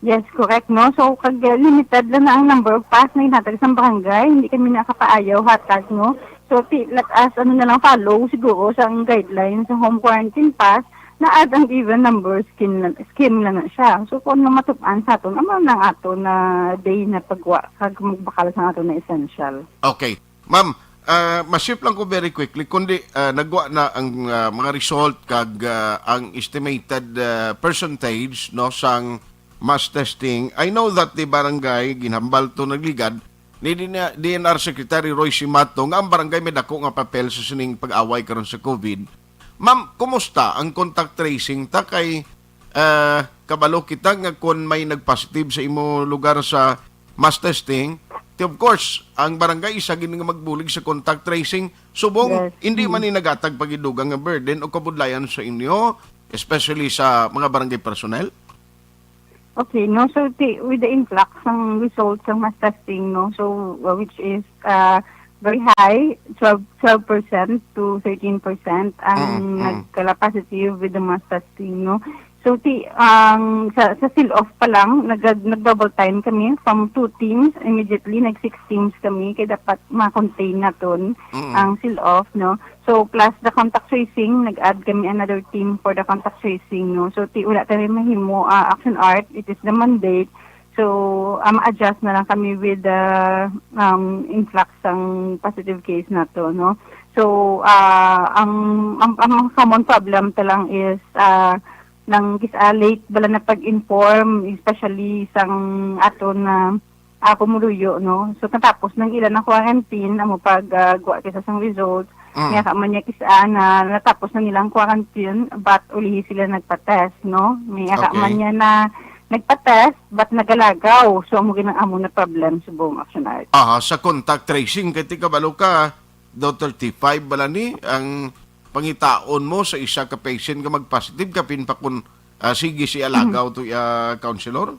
Yes, correct, no? So, kag, uh, limited lang na ang number of pass na ginhatag sa barangay, hindi kami nakapaayaw hatag, no? So, ti-, let us, ano na lang, follow siguro sa ang guidelines sa home quarantine pass na odd and even number scheme lang, scheme lang na siya. So, kung ano matup-an sa aton, amo nang ato na day na pagwa, kag magbakal sa ato na essential. Okay. Ma'am, ah, ma-shift lang ko very quickly, kundi, ah, nagwa na ang, ah, mga result kag, ah, ang estimated, ah, percentage, no, sang mass testing. I know that the barangay, ginhambal to, nagligad, ni D N R Secretary Roy Simato nga ang barangay may dako nga papel sa sining pag-away karon sa COVID. Ma'am, kumusta ang contact tracing ta kay, ah, kabalo kita nga kon may nag-positive sa imo lugar sa mass testing, ti, of course, ang barangay isa gid nga magbulig sa contact tracing. Subong, Yes. hindi Mm. man ni nagatag pagidugang nga burden o kabudlayan sa inyo, especially sa mga barangay personnel? Okay, no? So, ti-, with the influx ng results ng mass testing, no? So, uh, which is, uh, very high, twelve, twelve percent to thirteen percent ang Mm, mm. nagkala positive with the mass testing, no? So, ti-, ang, sa, sa seal off pa lang, nag-, nag-double time kami from two teams, immediately nag-six teams kami, kaya dapat ma-contain naton Mm. ang seal off, no? So, plus the contact tracing, nag-add kami another team for the contact tracing, no? So, ti-, wala kami mahimo, ah, Action Art, it is the mandate. So, ah, ma-adjust na lang kami with the, um, influx sang positive case nato, no? So, ah, ang, ang, ang common problem ta lang is, ah, nang kis-, ah, late bala na pag-inform, especially sang aton na ah, pumuluyo, no? So, natapos nang ila na quarantine, amo pag, ah, gwa kita sang results. Mm. Nga ka man niya kis-, ah, na natapos na nilang quarantine, but ulihi sila nagpa-test, no? May ka Okay. man niya na nagpa-test, but nagalagaw. So, amo ginang amo na problem sa buong Action Art. Aha, sa contact tracing, kay ti kabalo ka, do thirty-five bala ni ang pangitaon mo sa isa ka patient nga mag-positive, kapin pa kun, ah, sige si alagaw Mhm. to, ah, counselor?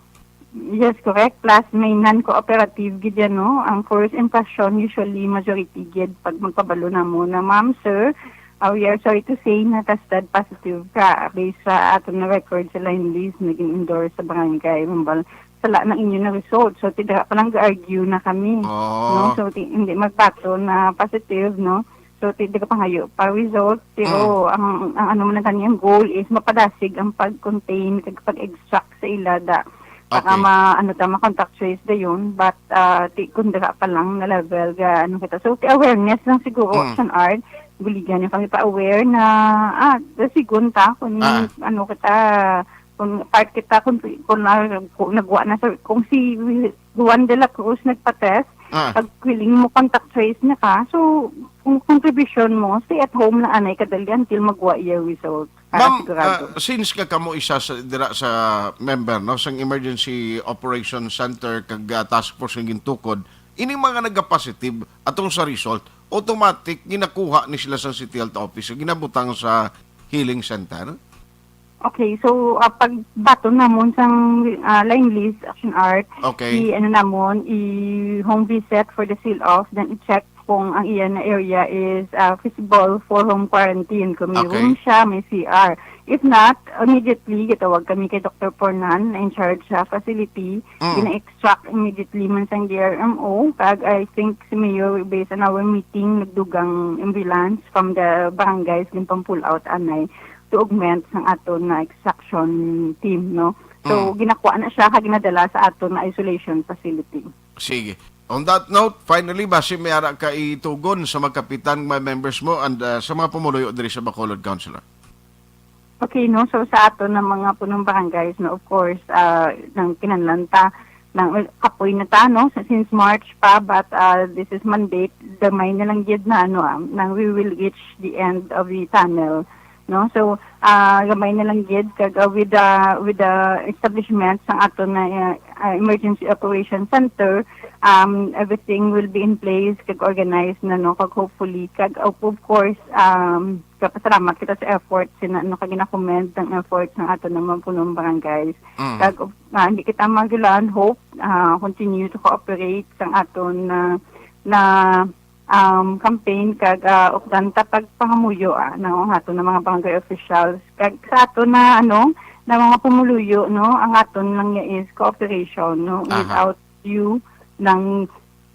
Yes, correct. Plus, may non-cooperative gid yan, no? Ang first impression, usually, majority gid pag magpabalo na mo na, "Ma'am, sir, ah, we are sorry to say na tested positive ka." Based sa aton na record sa line list na gin-endorse sa barangay, mambal, sala na inyo na result. So, ti dira pa lang ga-argue na kami, no? Oo. So, ti, hindi magbaton na positive, no? So, ti dira pa ngayo pa result, pero Mm. ang, ang ano man ang kaniyang goal is mapadasig ang pag-contain kag pag-extract sa ila da. Para Okay. ma-, ano ta, ma-contact trace dayon, but, ah, ti, kung dira pa lang na level ga, ano kita. So, ti awareness lang siguro, Mm. Action Art, buligan niyo kami pa-aware na, ah, sigon ta, kung Ah. ano kita, kung part kita, kung, kung na, kung nagwa na sa, kung si Juan de la Cruz nagpa-test, Ah. pag willing mo contact trace niya ka, so, kung contribution mo, stay at home na anay kadali until magwa iya result. Para Ma'am, sigurado. Ah, since nga kamo isa sa, dira sa member, no, sang Emergency Operation Center kag, ah, Task Force nga gintukod, ining mga nagapositive atong sa result, automatic ginakuha ni sila sa City Health Office, ginabutang sa healing center? Okay, so, ah, pag baton namon sang, ah, line list, Action Art, Okay. i-, ano namon, i-home visit for the seal off, then i-check kung ang iya na area is, ah, feasible for home quarantine. Kung may Okay. room siya, may C R. If not, immediately, gitawag kami kay Doctor Pornan, na in charge sa facility. Mm. Gina-extract immediately man sang D R M O. Kag I think si Mayor, based on our meeting, nagdugang ambulance from the barangays, ginpang-pull out anay to augment sang aton na extraction team, no? So, Mm. ginakuha na siya, kag ginadala sa aton na isolation facility. Sige. On that note, finally, basi may ara ka itugon sa mga kapitan, mga members mo, and, ah, sa mga pumuluyo diri sa Bacolod, Councilor? Okay, no? So, sa ato na mga punong barangays, no, of course, ah, nang kinahanglan ta, nang kapoy na ta, no? Sa, since March pa, but, ah, this is mandate, gamay na lang gyud na, ano, ah, nang we will reach the end of the tunnel, no? So, ah, gamay na lang gyud, kag, ah, with the, with the establishment sang ato na, ah, ah, Emergency Operation Center, um, everything will be in place, kag organized na, no? Kag hopefully, kag, of, of course, um, kapasalamat kita sa effort, sina, ano, kag gina-commend ang effort sang ato na mga punong barangays. Mm. Kag, ah, hindi kita magulahan hope, ah, continue to cooperate sang aton na, na, um, campaign kag, ah, updan ta pagpangamuyo, ah, ng aton na mga barangay officials. Kag sa aton na, ano, na mga pumuluyo, no, ang aton lang niya is cooperation, no, Aha. without you, ng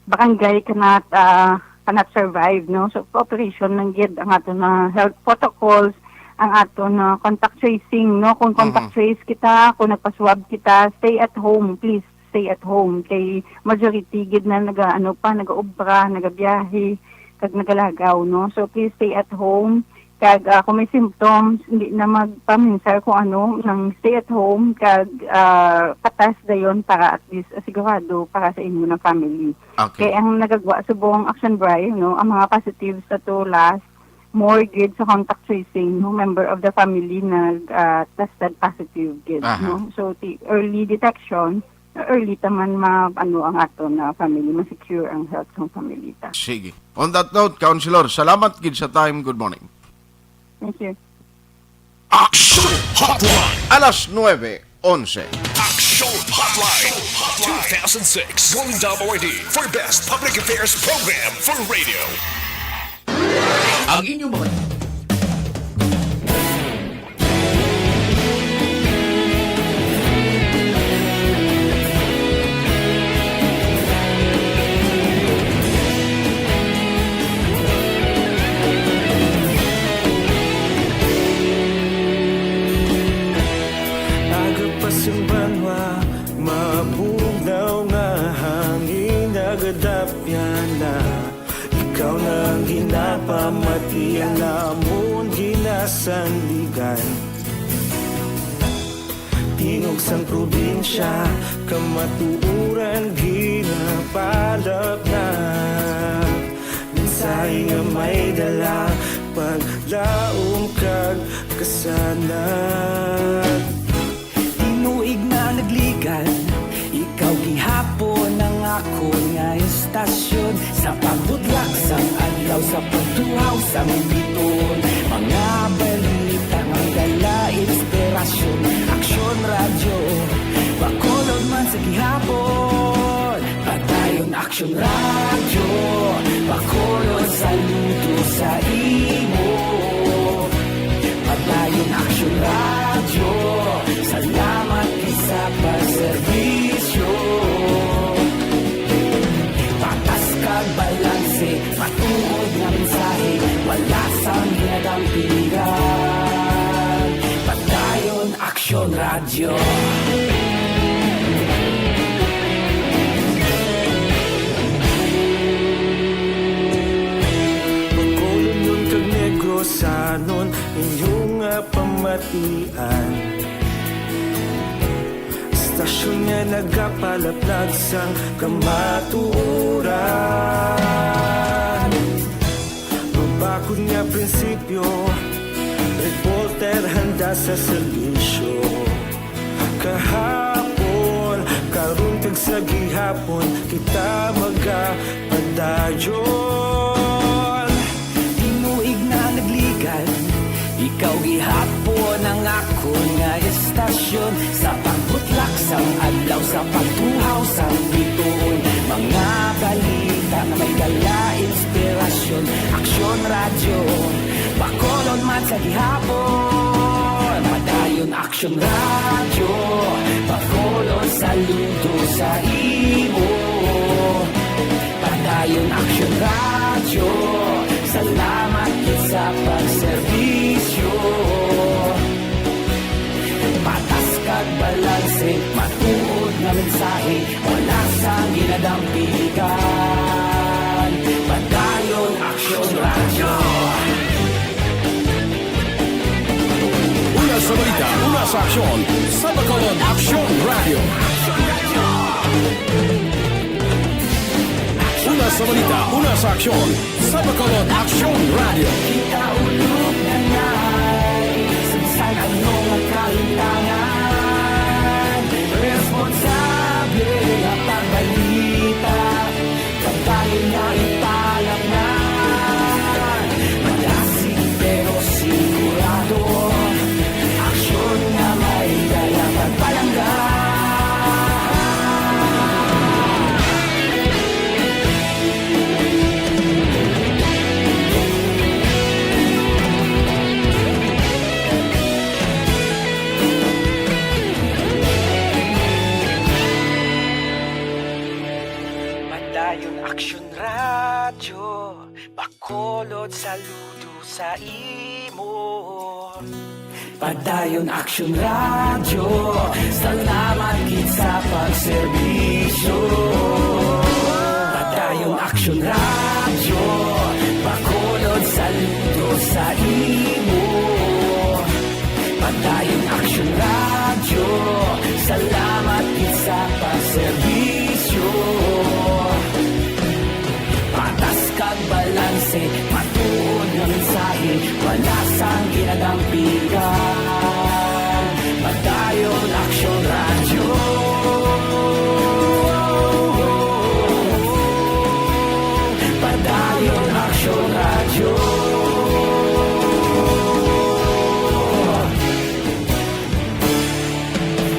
barangay cannot, ah, cannot survive, no? So, cooperation lang gyud ang aton na health protocols, ang aton na contact tracing, no? Kung contact Mhm. trace kita, kung nagpa-swab kita, stay at home, please stay at home. Kay majority gyud na naga, ano pa, nagaobra, nagabiyahe, kag nagalagaw, no? So, please stay at home. Kag, ah, kung may symptoms, hindi na magpaminsar kung ano, nang stay at home, kag, ah, pa-test dayon para at least, ah, sigurado para sa inyo na family. Okay. Kay ang nagagwa subong Action Bri, no, ang mga positive sa to last, more gid sa contact tracing, no, member of the family nag, ah, tested positive gid, Aha. no. So, ti-, early detection, early ta man ma-, ano, ang aton na family, ma-secure ang health sang family ta. Sige. On that note, Councilor, salamat gid sa time. Good morning. Thank you. Action Hotline. Alas nuebe onse. Action Hotline two thousand six Golden Dome Awardee for Best Public Affairs Program for Radio. Ang inyong mga Aga pa sang banwa, mabugnaw nga hangin nagadapyan na. Ikaw na ang ginapamati, ang amon ginasandigan. Tingog sang probinsya, kamatuoran ginapalapnap. Mensahe nga may dala, paglaom kag kasanag. Tinuig na nagligad, ikaw gihapon ang akon nga estasyon. Sa pagbudlak sang adlaw, sa pagtuhaw sang biton, mga balita nga dala inspirasyon. Aksyon Radyo, Bacolod man sa gihapon. Padayon Aksyon Radyo, Bacolod, saludo sa imo. Padayon Aksyon Radyo, salamat gid sa pagserbisyo. Radyo. Bacolodnon kag Negrosanon, inyo nga pamatian. Istasyon nga nagapalaplag sang kamatuoran. Mabakod nga prinsipyo, reporter handa sa serbisyo. Kahapon, karon kag sa gihapon, kita magapadayon. Tinuig na nagligad, ikaw gihapon ang akon nga istasyon. Sa pagbutlak sang adlaw, sa pagtuhaw sang bituon, mga balita nga may dala inspirasyon. Aksyon Radyo, Bacolod man sa gihapon. Padayon Aksyon Radyo, Bacolod saludo sa imo. Padayon Aksyon Radyo, salamat gid sa pagserbisyo. Patas kag balanse, matuod nga mensahe, wala sang ginadampigan. Padayon Aksyon Radyo. Una sa balita, una sa aksyon, sa Bacolod Aksyon Radyo. Una sa balita, una sa aksyon, sa Bacolod Aksyon Radyo. Kita ulog na ngay, sa bisan ano nga kalintangan, responsable nga pagbalita, pagbalin nga ipalatnan. Malasig pero sigurado, aksyon nga may dala pagpalangga. Padayon Aksyon Radyo, Bacolod saludo sa imo. Padayon Aksyon Radyo, salamat gid sa pagserbisyo. Padayon Aksyon Radyo, Bacolod saludo sa imo. Padayon Aksyon Radyo, salamat gid sa pagserbisyo. Patas kag balanse, matuod nga mensahe, wala sang ginadampigan. Padayon Aksyon Radyo. Padayon Aksyon Radyo.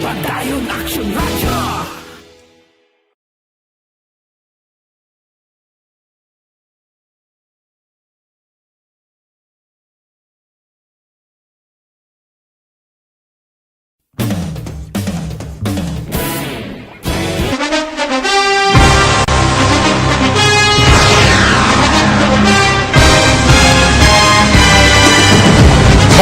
Padayon Aksyon Radyo.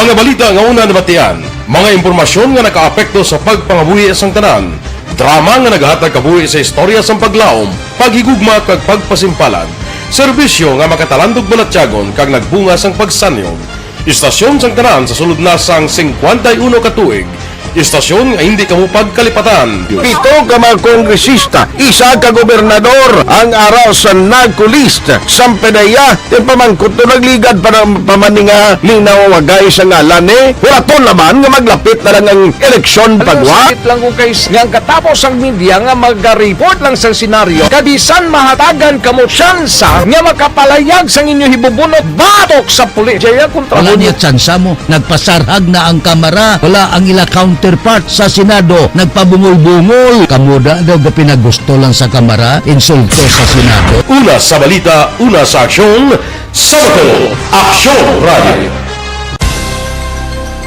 Mga balita nga una nabatian, mga impormasyon nga nakaapekto sa pagpangabuhi sang tanan, drama nga nagahatag kabuhi sa istorya sang paglaom, paghigugma kag pagpasimpalan, serbisyo nga makatalandog balatyagon kag nagbunga sang pagsanyog. Istasyon sang tanan sa sulod na sang singkwenta y uno ka tuig. Istasyon nga hindi kamo pagkalipatan. Pito ka mga kongresista, isa ka gobernador ang ara sa NAGCO list. Sampanaya, ti pamangkot to nagligad pa, pa man ni nga linawagay sa ngalan ni. Wala to laban nga maglapit na lang ang eleksyon. Alam mo, pagwa. Sakit lang kung kay nga ang katapos ang media nga mag-report lang sa senaryo. Kabisan mahatagan kamo tsansa nga makapalayag sang inyo hibubunot batok sa pulis. Jaya kontra. Wala mo niya tsansa mo. Nagpasarhag na ang Kamara. Wala ang ila counterpart sa Senado. Nagpabungol-bungol. Kamo da daw ga pinagusto lang sa Kamara. Insulto sa Senado. Una sa balita, una sa aksyon, sa Bacolod Aksyon Radio.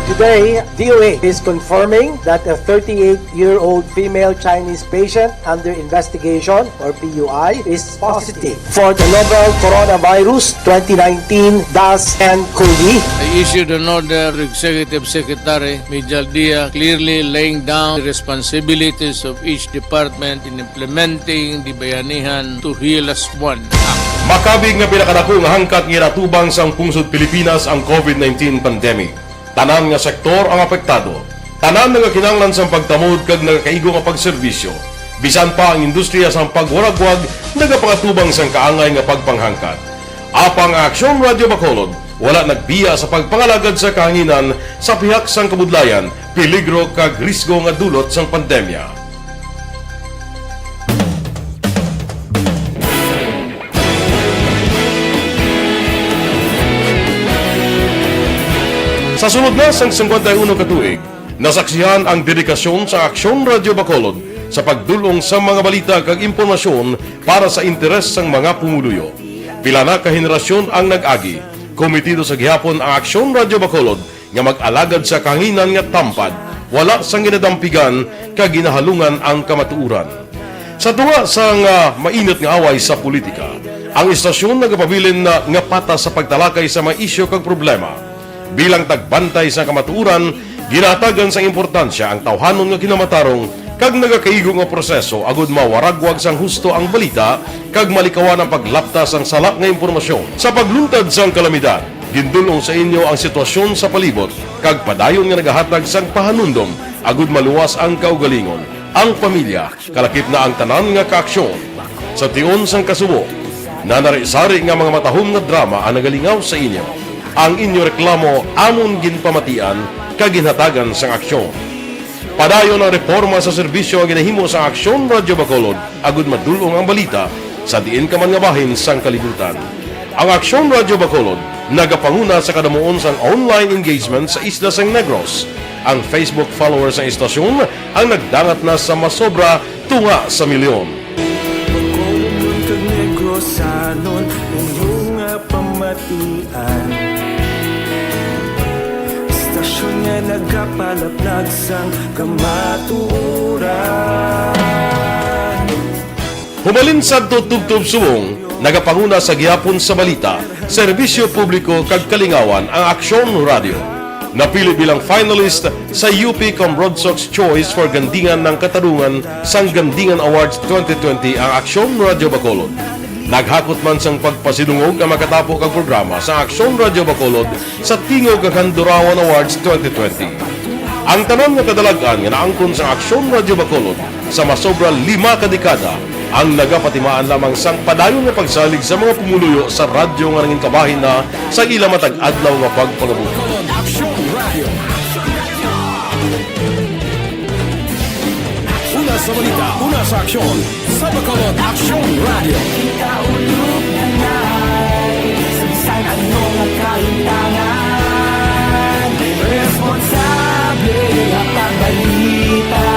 Today, D O H is confirming that a thirty-eight-year-old female Chinese patient under investigation, or P U I, is positive for the novel coronavirus twenty nineteen dash N COVID. I issued an order to Executive Secretary Mijal Dia, clearly laying down the responsibilities of each department in implementing the Bayanihan to Heal Us One Act. Makabig nga pinakadako nga hangkat nga ginatubang sang pungsod Pilipinas ang COVID nineteen pandemic. Tanan nga sektor ang apektado. Tanan nagakinahanglan sang pagtamod kag nagakaigo nga pagserbisyo. Bisan pa ang industriya sang pagwaragwag nagapangatubang sang kaangay nga pagpanghangkat. Apang ang Aksyon Radyo Bacolod wala nagbiya sa pagpangalagad sa kahanginan sa pihak sang kabudlayan, peligro kag risgo nga dulot sang pandemya. Sa sulod na sang singkwenta y uno ka tuig, nasaksihan ang dedikasyon sa Aksyon Radyo Bacolod sa pagdul-ong sa mga balita kag impormasyon para sa interes sang mga pumuluyo. Pila na ka henerasyon ang nag-agi, komitido sa gihapon ang Aksyon Radyo Bacolod nga mag-alagad sa kahanginan nga tampad, wala sang ginadampigan kag ginahalungan ang kamatuoran. Sa tunga sang, ah, mainit nga away sa politika, ang istasyon nagapabilin na nga patas sa pagtalakay sa mga isyu kag problema. Bilang tagbantay sa kamatuoran, ginahatagan sang importansya ang tawhanon nga kinamatarong kag nagakaigo nga proseso agud mawaragwag sang husto ang balita kag malikawan ang paglapta sang sala nga impormasyon. Sa pagluntad sang kalamidad, gindul-ong sa inyo ang sitwasyon sa palibot kag padayon nga nagahatag sang pahanumdom agud maluwas ang kaugalingon, ang pamilya, kalakip na ang tanan nga kaaksyon. Sa tion sang kasubo, nanari-sari nga mga matahom nga drama ang nagalingaw sa inyo. Ang inyo reklamo amon ginpamatian kag ginhatagan sang aksyon. Padayon ang reporma sa serbisyo nga ginahimo sang Aksyon Radyo Bacolod agud madul-ong ang balita sa diin ka man nga bahin sang kalibutan. Ang Aksyon Radyo Bacolod nagapanguna sa kadamuon sang online engagement sa isla sang Negros. Ang Facebook followers sang istasyon ang nagdangat na sa masobra tunga sa milyon. Bacolodnon kag Negrosanon, inyo nga pamatian. Istasyon nga nagapalaplag sang kamatuoran. Hubalin sadto tubtob subong, nagapanguna sa gihapon sa balita, serbisyo publiko kag kalingawan ang Aksyon Radyo. Napili bilang finalist sa U P Comrodsocs Choice for Gandingan ng Katarungan sang Gandingan Awards twenty twenty ang Aksyon Radyo Bacolod. Naghakot man sang pagpasidungog ang makatapo kag programa sa Aksyon Radyo Bacolod sa Tingog kag Handurawan Awards twenty twenty. Ang tanan nga kadalag-an nga naangkon sang Aksyon Radyo Bacolod sa masobra lima ka dekada ang nagapatimaan lamang sang padayon nga pagsalig sa mga pumuluyo sa radyo nga nangin kabahin na sa ila matag adlaw nga pagpangabuhi. Aksyon Radyo. Una sa balita, una sa aksyon, sa Bacolod Aksyon Radyo. Kita ulog na nai, sa bisan ano nga kaintangan, responsable nga pagbalita,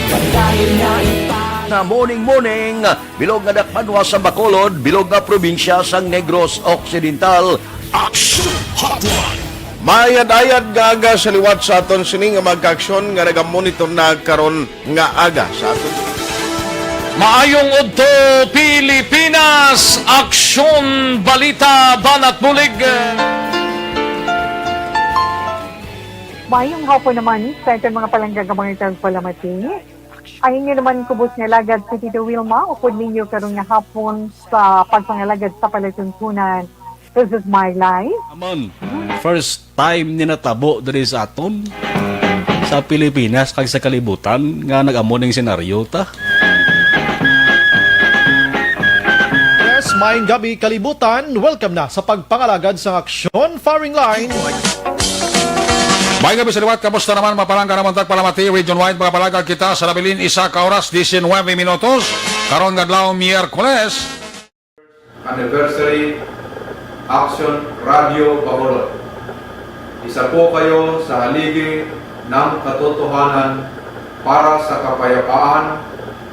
padayon na ipa- Na morning, morning, bilog nga dakbanwa sa Bacolod, bilog nga probinsya sang Negros Occidental. Action Hotline. Maayad-ayad nga aga sa liwat sa aton sini nga mga kaaksyon nga nagamonitor na karon nga aga sa aton. Maayong udto, Pilipinas! Aksyon, balita, banat bulig. Maayong hapon naman sa aton mga palangga nga mga tagpalamati. Ang inyo naman kubos nga alagad, si Tito Wilma, upod ninyo karon nga hapon sa pagpangalagad sa palatuntunan. This is my life. Aman, first time ni natabo diri sa aton, sa Pilipinas kag sa kalibutan nga nag-amo ning senaryo ta. Yes, maayong gabi, kalibutan. Welcome na sa pagpangalagad sang aksyon, firing line. Maayong gabi sa liwat, kamusta naman, mga palangga namon tagpalamati, region wide, mga palangga kita sa nabilin, isa ka oras, diecinuebe minutos, karon nga adlaw, Miyerkules. Anniversary, Action Radio Bacolod. Isa po kayo sa haligi ng katotohanan para sa kapayapaan,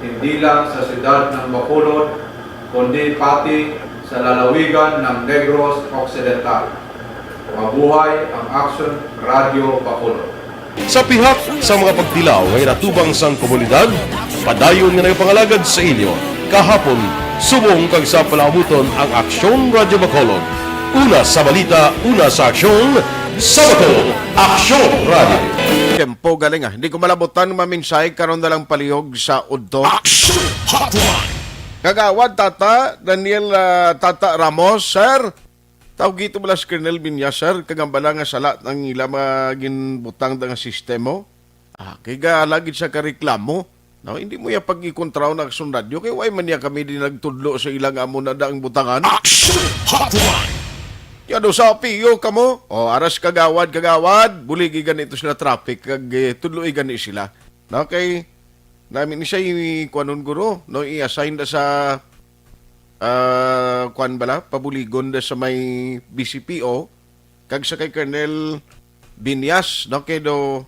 hindi lang sa siyudad ng Bacolod, kundi pati sa lalawigan ng Negros Occidental. Mabuhay ang Aksyon Radyo Bacolod. Sa pihak sa mga pagtilaw nga ginatubang sang komunidad, padayon nga nagapangalagad sa inyo, kahapon, subong kag sa palaabuton ang Aksyon Radyo Bacolod. Una sa balita, una sa aksyon, sa Bacolod, Aksyon Radyo. Tiyempo galing, ah. Hindi ko malabutan nga maminsay karon na lang palihog sa udto. Action Hotline! Kagawad Tata Daniel, ah, Tata Ramos, sir. Tawgi to bala si Colonel Binyas, sir, kag ang bala nga sala ang ila mga ginbutang da nga sistemo. Ah, kay ga lagid sa kareklamo. No, hindi mo ya pag-ikontraw na Aksyon Radyo kay why man niya kami din nagtudlo sa ila nga amo na da ang butangan. Action Hotline! Ya do sa piyo kamo. O, aras kagawad, kagawad, buligi gani to sila traffic kag, eh, tudloi gani sila. No, kay nami ni siya i-, kuanon guro, no, i-assign da sa, ah, kuan bala, pabuligon da sa may B C P O, kag sa kay Colonel Binyas, no, kay do,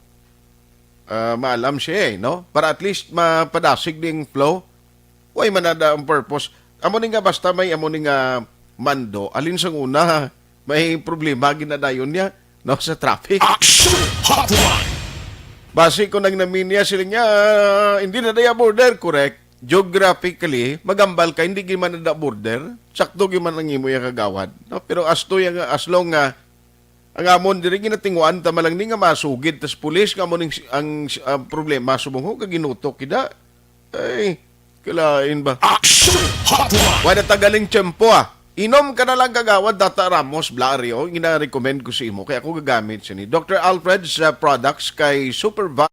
ah, maalam siya, eh, no? Para at least mapadasig ding flow. Way man na da ang purpose. Amo ni nga basta may amo ni nga mando, alin sang una, may problema ginadayon niya, no, sa traffic. Action Hotline! Basi ko nang naminia sila niya, hindi na daya border, correct? Geographically, magambal ka, hindi gyud man na border. Sakto gyud man ang imo yang kagawad, no? Pero as to yang, as long nga ang amon diri ginatinguan ta man lang ni nga masugid tas pulis nga amo ning si-, ang, ang problema subong ho ka ginutok kida. Ay, kalain ba? Action Hotline! Wala ta galing tiyempo, ah. Inom ka na lang kagawad Tata Ramos Blario, gina-recommend ko sa imo kay ako gagamit sini. Doctor Alfred's, uh, products kay Superva-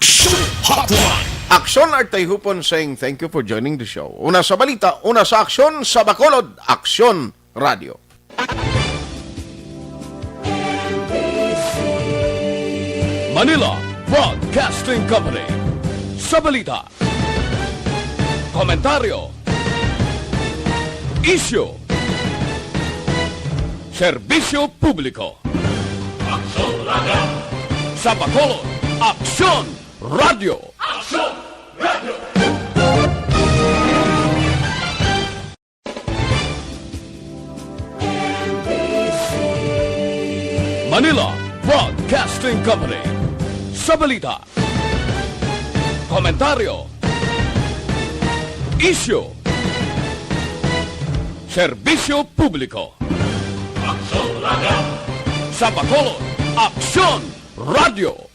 Action Hotline! Aksyon Artay Hupon saying thank you for joining the show. Una sa balita, una sa aksyon, sa Bacolod, Aksyon Radio. Manila Broadcasting Company. Sa balita, komentaryo, isyu, serbisyo publiko. Aksyon Radio. Sa Bacolod, Aksyon Radio. Aksyon Radio. Manila Broadcasting Company. Sa balita, komentaryo, isyu, serbisyo publiko. Aksyon Radio. Sa Bacolod, Aksyon Radio.